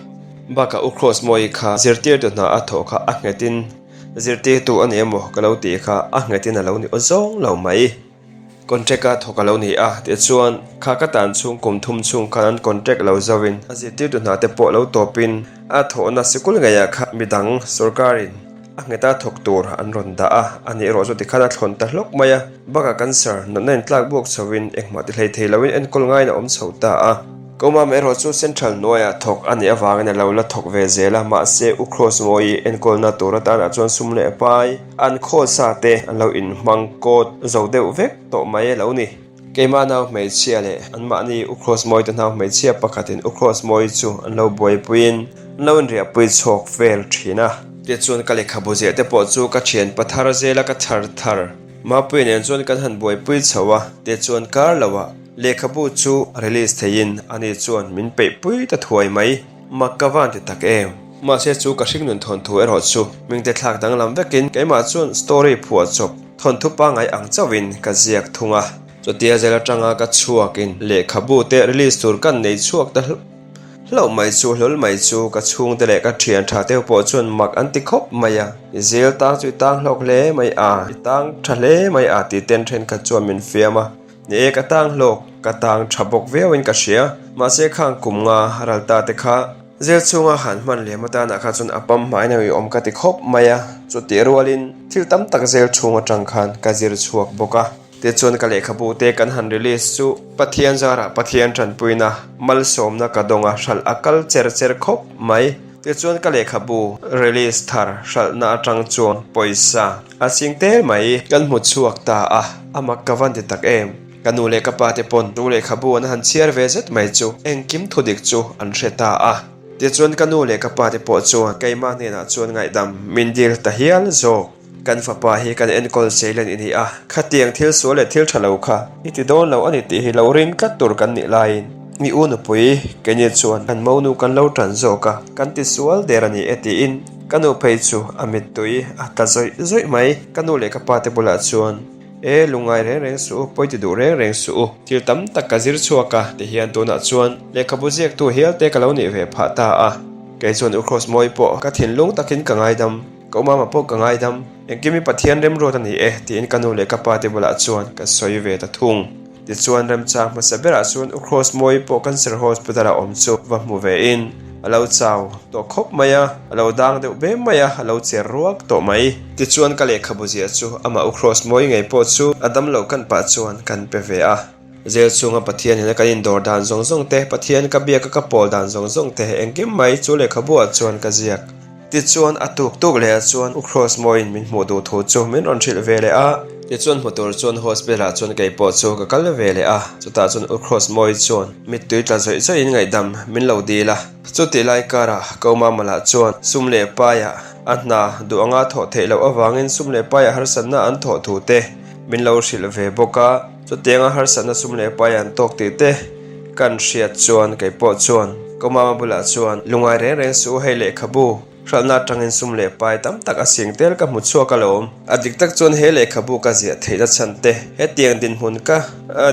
Bakah U Kross Mawi kha zirtirtu hna a thawh kha a nghetin zirtirtu a ni emaw ka lo tih kha a nghetin a lo ni aw zawng lo mai. Contract a thawk a lo ni a, tichuan kha ka tan chhung kum thum chhung khan an contract lo zauhin a zirtirtu hna te pawh lo tawpin a thawhna sikul ngeiah kha midang sorkarin a ngheta thawk tur an rawn dah a, a nih erawh chu tikhan a thlawn ta hlawk mai a. Bakah cancer natna intlak buak chhoin engmah ti hlei thei loin enkawl ngaiin a awm chho ta a. Komam erawh chu Central hnuaiah thawk a nih avangin a lo la thawk ve zel a, mahse U Kross Mawi enkawlna tur atanah chuan sum leh pai an khawl sa te an lo inhmang kawt zo deuh vek tawh mai a lo ni. Keimah nau hmeichhia leh anmahni U Kross Mawi te nau hmeichhia pakhatin U Kross Mawi chu an lo buaipuiin an lo inriahpui chhawk vel thin a. Tichuan ka lehkhabu ziah te pawh chu ka thian pathar zela ka chhar thar Mapuia nen chuan kan han buaipui chho a, tichuan kar loah Lehkhabu chu release theiin ani chuan min peihpui ta thuai mai. Mak ka van ti tak em? Mahse chu ka hringnun thawnthu erawh chu mingte thlak danglam vekin keimah chuan story phuah chawp thawnthu pangngai ang chauhin ka ziak thung a. Chutia zel atanga ka chhuakin lehkhabu te release tur kan nei chhuak ta hlauh mai chu hlawl mai chu ka chhungte leh ka thian tha te pawh chuan mak an ti khawp mai a. I zel tang chu i tang hlawk hle mai a, i tang tha hle mai a tih ten thenkhat chuan min fiam a. Ni e, ka tang hlawk, ka tang tha bawk viauin ka hria. Mahse khang kum nga ral ta te kha zel chhunga han hman lem atanah kha chuan a pam hmain a uiawm ka ti khawp mai a. Chutih rualin thil tam tak zel chhung atang khan ka zir chhuak bawk a. Tichuan ka lehkhabu te kan han release chu Pathian zarah Pathian tanpuina malsawmna ka dawng a, hralh a kal cher cher khawp mai. Tichuan ka lehkhabu release thar hralhna atang chuan pawisa A ching tel mai. Kan hmu chhuak ta a, a mak ka van ti tak em? Ka nu leh ka pa te pawn chu lehkhabu an han chhiar ve zet mai chu engkim thudik chu an hre ta a. Tichuan ka nu leh ka pa te pawh chuan keimah hnenah chuan ngaihdam min dil ta hial zawk. Kan fapa hi kan enkawl zeilen i ni a, khatiang thil sual leh thil tha lo kha i ti dawn lo a ni tih hi lo ring tlat tur kan nih laiin i u nupui keini chuan kan monu kan lo tan zawk a, kan ti sual der a ni e tiin Ka nu phei chu a mittui a tla zawih zawih mai. Ka nu leh ka pa te bulah chuan, E, lungngai reng reng suh u, pawi ti duh reng reng suh u. Thil tam tak ka zir chhuak a, tihian tunah chuan lehkhabu ziaktu hial te ka lo nih ve phah ta a. Kei chuan U Kross Mawi pawh ka thinlung takin ka ngaidam, ka umama pawh ka ngaidam. Engkim hi Pathian remruat a ni e, tiin ka nu leh ka pa te bulah chuan ka sawi ve ta thung. Tichuan remchang hmasa berah chuan U Kross Mawi pawh Cancer Hospital a awm chu va hmu ve in a lo chau tawh khawp mai a, a lo dang deuh bem mai a, a lo cher ruak tawh mai. Tichuan ka lehkhabu ziah chu amah U Kross Mawi ngei pawh chu a damloh kan pah chuan kan pe ve a. Zel chhunga Pathian hena kan indawr dan zawng zawng te, Pathian ka biaka ka pawl dan zawng zawng te engkim mai chu lehkhabu ah chuan ka ziak. Tichuan, a tuk tuk leh ah chuan U Kross Mawiin min hmuh duh thu chu min rawn hrilh ve leh a. Tichuan hmu tur chuan hospital ah chuan kei pawh chu ka kal ve leh a. Chutah chuan U Kross Mawi chuan mittui tla zawih zawih in ngaihdam min lo dil a. Chutih lai karah ko Mama lah chuan sum leh paiah a hna duh anga thawh theih loh avangin sum leh paiah harsatna an thawh thu te min lo hrilh ve bawk a. Chutianga harsatna sum leh pai an tawk tih te kan hriat chuan kei pawh chuan ka mama bulah chuan lungai reng reng suh u hei lehkhabu hralhna atangin sum leh pai tam tak a sing tel ka hmu chhuak alawm. A dik tak chuan he lehkhabu ka ziah theihna chhan te hetiang dinhmun ka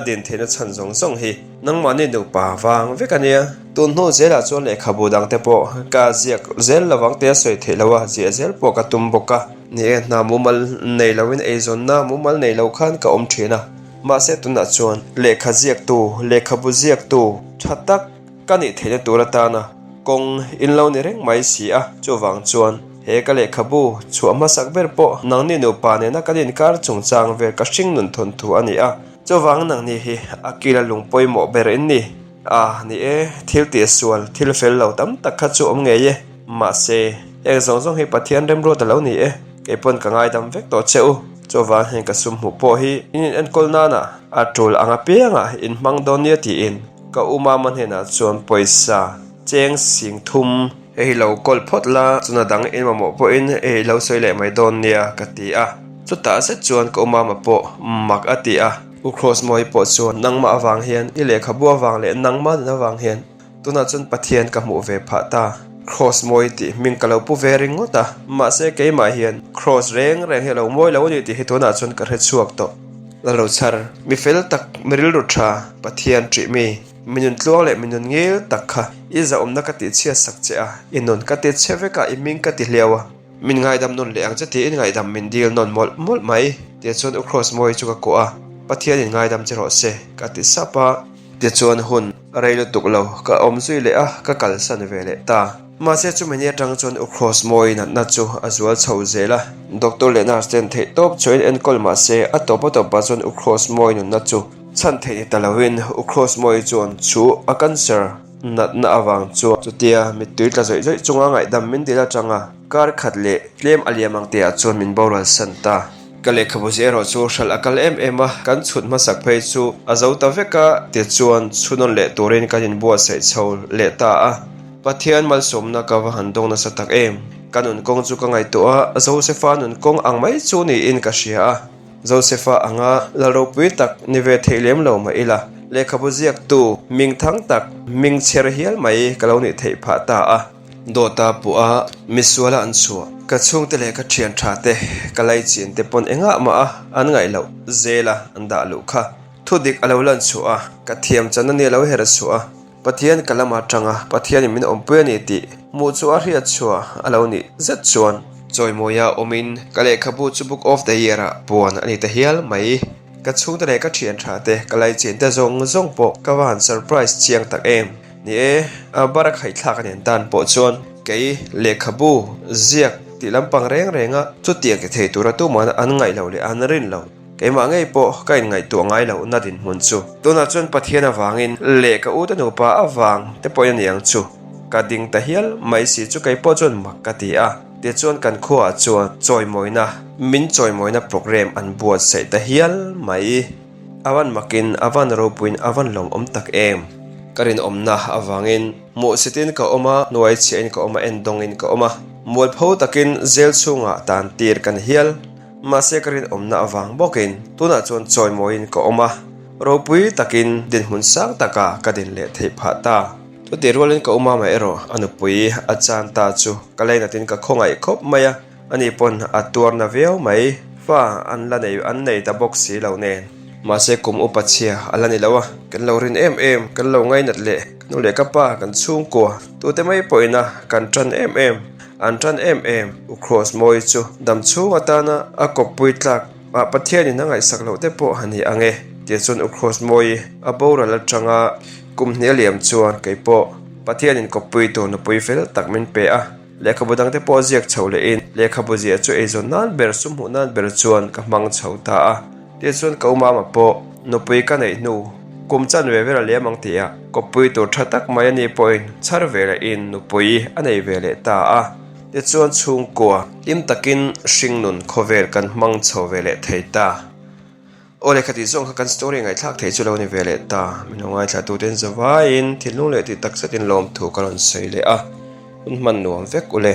din theihna chhan zawng zawng hi nangmahni nupa vang vek a nia. Tun hnu zelah chuan lehkhabu dang te pawh ka ziak zel lovang tia sawi theih loh a ziah zel pawh ka tum bawk a. Ni e, hna mumal nei loin eizawnna mumal nei lo khan ka awm thin a, mahse tunah chuan lehkha ziaktu, lehkhabu ziaktu tha tak ka nih theihna tur atana kawng in lo ni reng mai si a, chuvang chuan he ka lehkhabu chhuah hmasak ber pawh nangni nupa nena kan inkar chungchang vel ka hring nun thawn thu a ni a, chuvang nangni hi a kila lung pawimawh ber in ni. A ni e, thil tih sual, thil fel lo tam tak kha chu awm ngei e. Mahse, heng zawng zawng hi Pathian remruat a lo ni e. Kei pawn ka ngaidam vek tawh che u. Chuvang heng ka sum hmuh pawh hi in in enkawl nana a tul ang apianga in hmang dawn nia tiin ka u mama hnenah chuan pawisa cheng sing thum Hei hi lo kawl phawt la, chuna dang in mamawh pawhin hei lo sawi leh mai dawn nia ka ti a. Chutah zet chuan ka umama pawh mak a ti a. U Kross Mawi pawh chuan nangmah avang hian, i lehkhabu avang leh nangmah nun avang hian tunah chuan Pathian ka hmuh ve phah ta. Kross Mawi tih hming ka lo pu ve ringawt a, mahse keimah hian Kross reng reng hi a lo mawi lo a ni tih hi tunah chuan ka hre chhuak tawh. Lalrochhar, mi fel tak, mi rilru tha, Pathian ṭih mi. Mi nun tluang leh mi nun ngil tak kha i zahawmna ka tih chhiat sak che a, i nun ka ti chhe vek a, i hming ka ti hliau a, min ngaidam nawn leh ang che tiin ngaihdam min dil nawn mawlh mawlh mai. Tichuan U Kross Mawi chu ka kuah a, Pathian in ngaidam che rawh se ka ti sap a. Tichuan hun rei lutuk lo ka awm zui leh a, ka kalsan ve leh ta. Mahse chumi ni atang chuan U Kross Mawi natna chu a zual chho zel a, doctor leh nurse ten theihtawp chhuahin enkawl mahse a tawp a tawpah chuan U Kross Mawi nunna chu. Chhan theih ni ta loin U Crossmoy chuan chu a cancer natna avang chuan chutia mittui tla zawih zawih chunga ngaihdam min dil atanga kar khat leh tlem a liam ang tihah chuan min boral san ta. Ka lehkhabu zia erawh chu hralh a kal em em a, kan chhut hmasak phei chu a zo ta vek a, tichuan chhunawn leh turin kan inbuatsaih chho leh ta a. Pathian malsawmna ka va han dawng nasa tak em? Ka nun kawng chu ka ngaihtuah a, Josefa nun kawng ang mai chu niin ka hria a. Josefa anga lal ropui tak ni ve theih lem lo mah ila, lehkhabu ziaktu hming thang tak, hming chher hial mai ka lo nih theih phah ta a. Dawta puh a, misuala an chhuah. Ka chhungte leh ka thian tha te, ka laichin te pawn engah mah a an ngaih loh zela an dah luh kha. Thudik a lo lan chhuah a, ka thiam chan a nia lo her chhuah a. Pathian ka lama tanga Pathianin min awmpui a ni tih hmuh chu a hriat chhuah a lo nih zet chuan. Chawimawia awmin ka lehkhabu chu Book of the Year ah puan a ni ta hial mai. Ka chhungte leh ka thian tha te, ka laichin te zawng zawng pawh ka va han surprise chiang tak em. Ni e, a bar a khaihthlak a nen tan pawh chuan kei lehkhabu ziak tih lampang reng renga chutiang ti thei tura tuman an ngaih loh leh an rin loh. Keimah ngei pawh ka inngaihtuah ngai loh na dinhmun chu. Tunah chuan Pathian avangin leh ka ute nupa avang te pawhin a ni ang chu. Ka ding ta hial mai si chu kei pawh chuan mak ka ti a. Tichuan kan khuaah chuan chawimawina, min chawimawina programme an buatsaih ta hial mai. A van makin, a van ropuiin a van lawmawm tak em. Ka rinawmna avangin hmuhsitin ka awm a, hnuaichhiahin ka awm a, endawngin ka awm a. Mualpho takin zel chhungah tan tir ka ni hial. Mahse ka rinawmna avang bawkin tunah chuan chawimawiin ka awm a, ropui takin dinhmun sang taka ka din leh theih phah ta. Chutih rualin ka umama erawh a nupui a chan ta chu ka lainatin ka khawngaih khawp mai a, ani pawn a tuarna viau mai. Fa an la nei an nei ta bawk si lo nen. Mahse kum upa chhia a la ni lo a, kan lo rin em em, kan lo ngainat leh ka nu leh ka pa kan chhungkua tute mai pawhin a kan tan em em. An tan em em. U Kross Mawi chu dam chhung atana a kawppui tlak ah Pathianin a ngaihsak loh te pawh a ni ang e. Tia chuan U Kross Mawi a boral atanga kum hnih a liam chuan kei pawh Pathianin kawppui tur nupui fel tak min pe a. Lehkhabu dangte pawh ziak chho lehin lehkhabu ziah chu eizawn nan ber sum hmuh nan ber chuan ka hmang chho ta a. Tia chuan ka umama pawh nupui ka neih hnu kum chan ve vel a liam ang tih ah kawppui tur tha tak mai a ni pawhin chhar ve lehin nupui a nei ve leh ta a. Tichuan chhungkua hlim takin hringnun khawvel kan hmang chho ve leh thei ta. Aw lehkha tih zawng kha kan story ngaihthlak thei chu lo ni ve leh ta. Min lo ngaithla tuten zavaiin thinlung leh tih tak zetin lawmthu ka rawn sawi leh a. Hun hman nuam vek ule.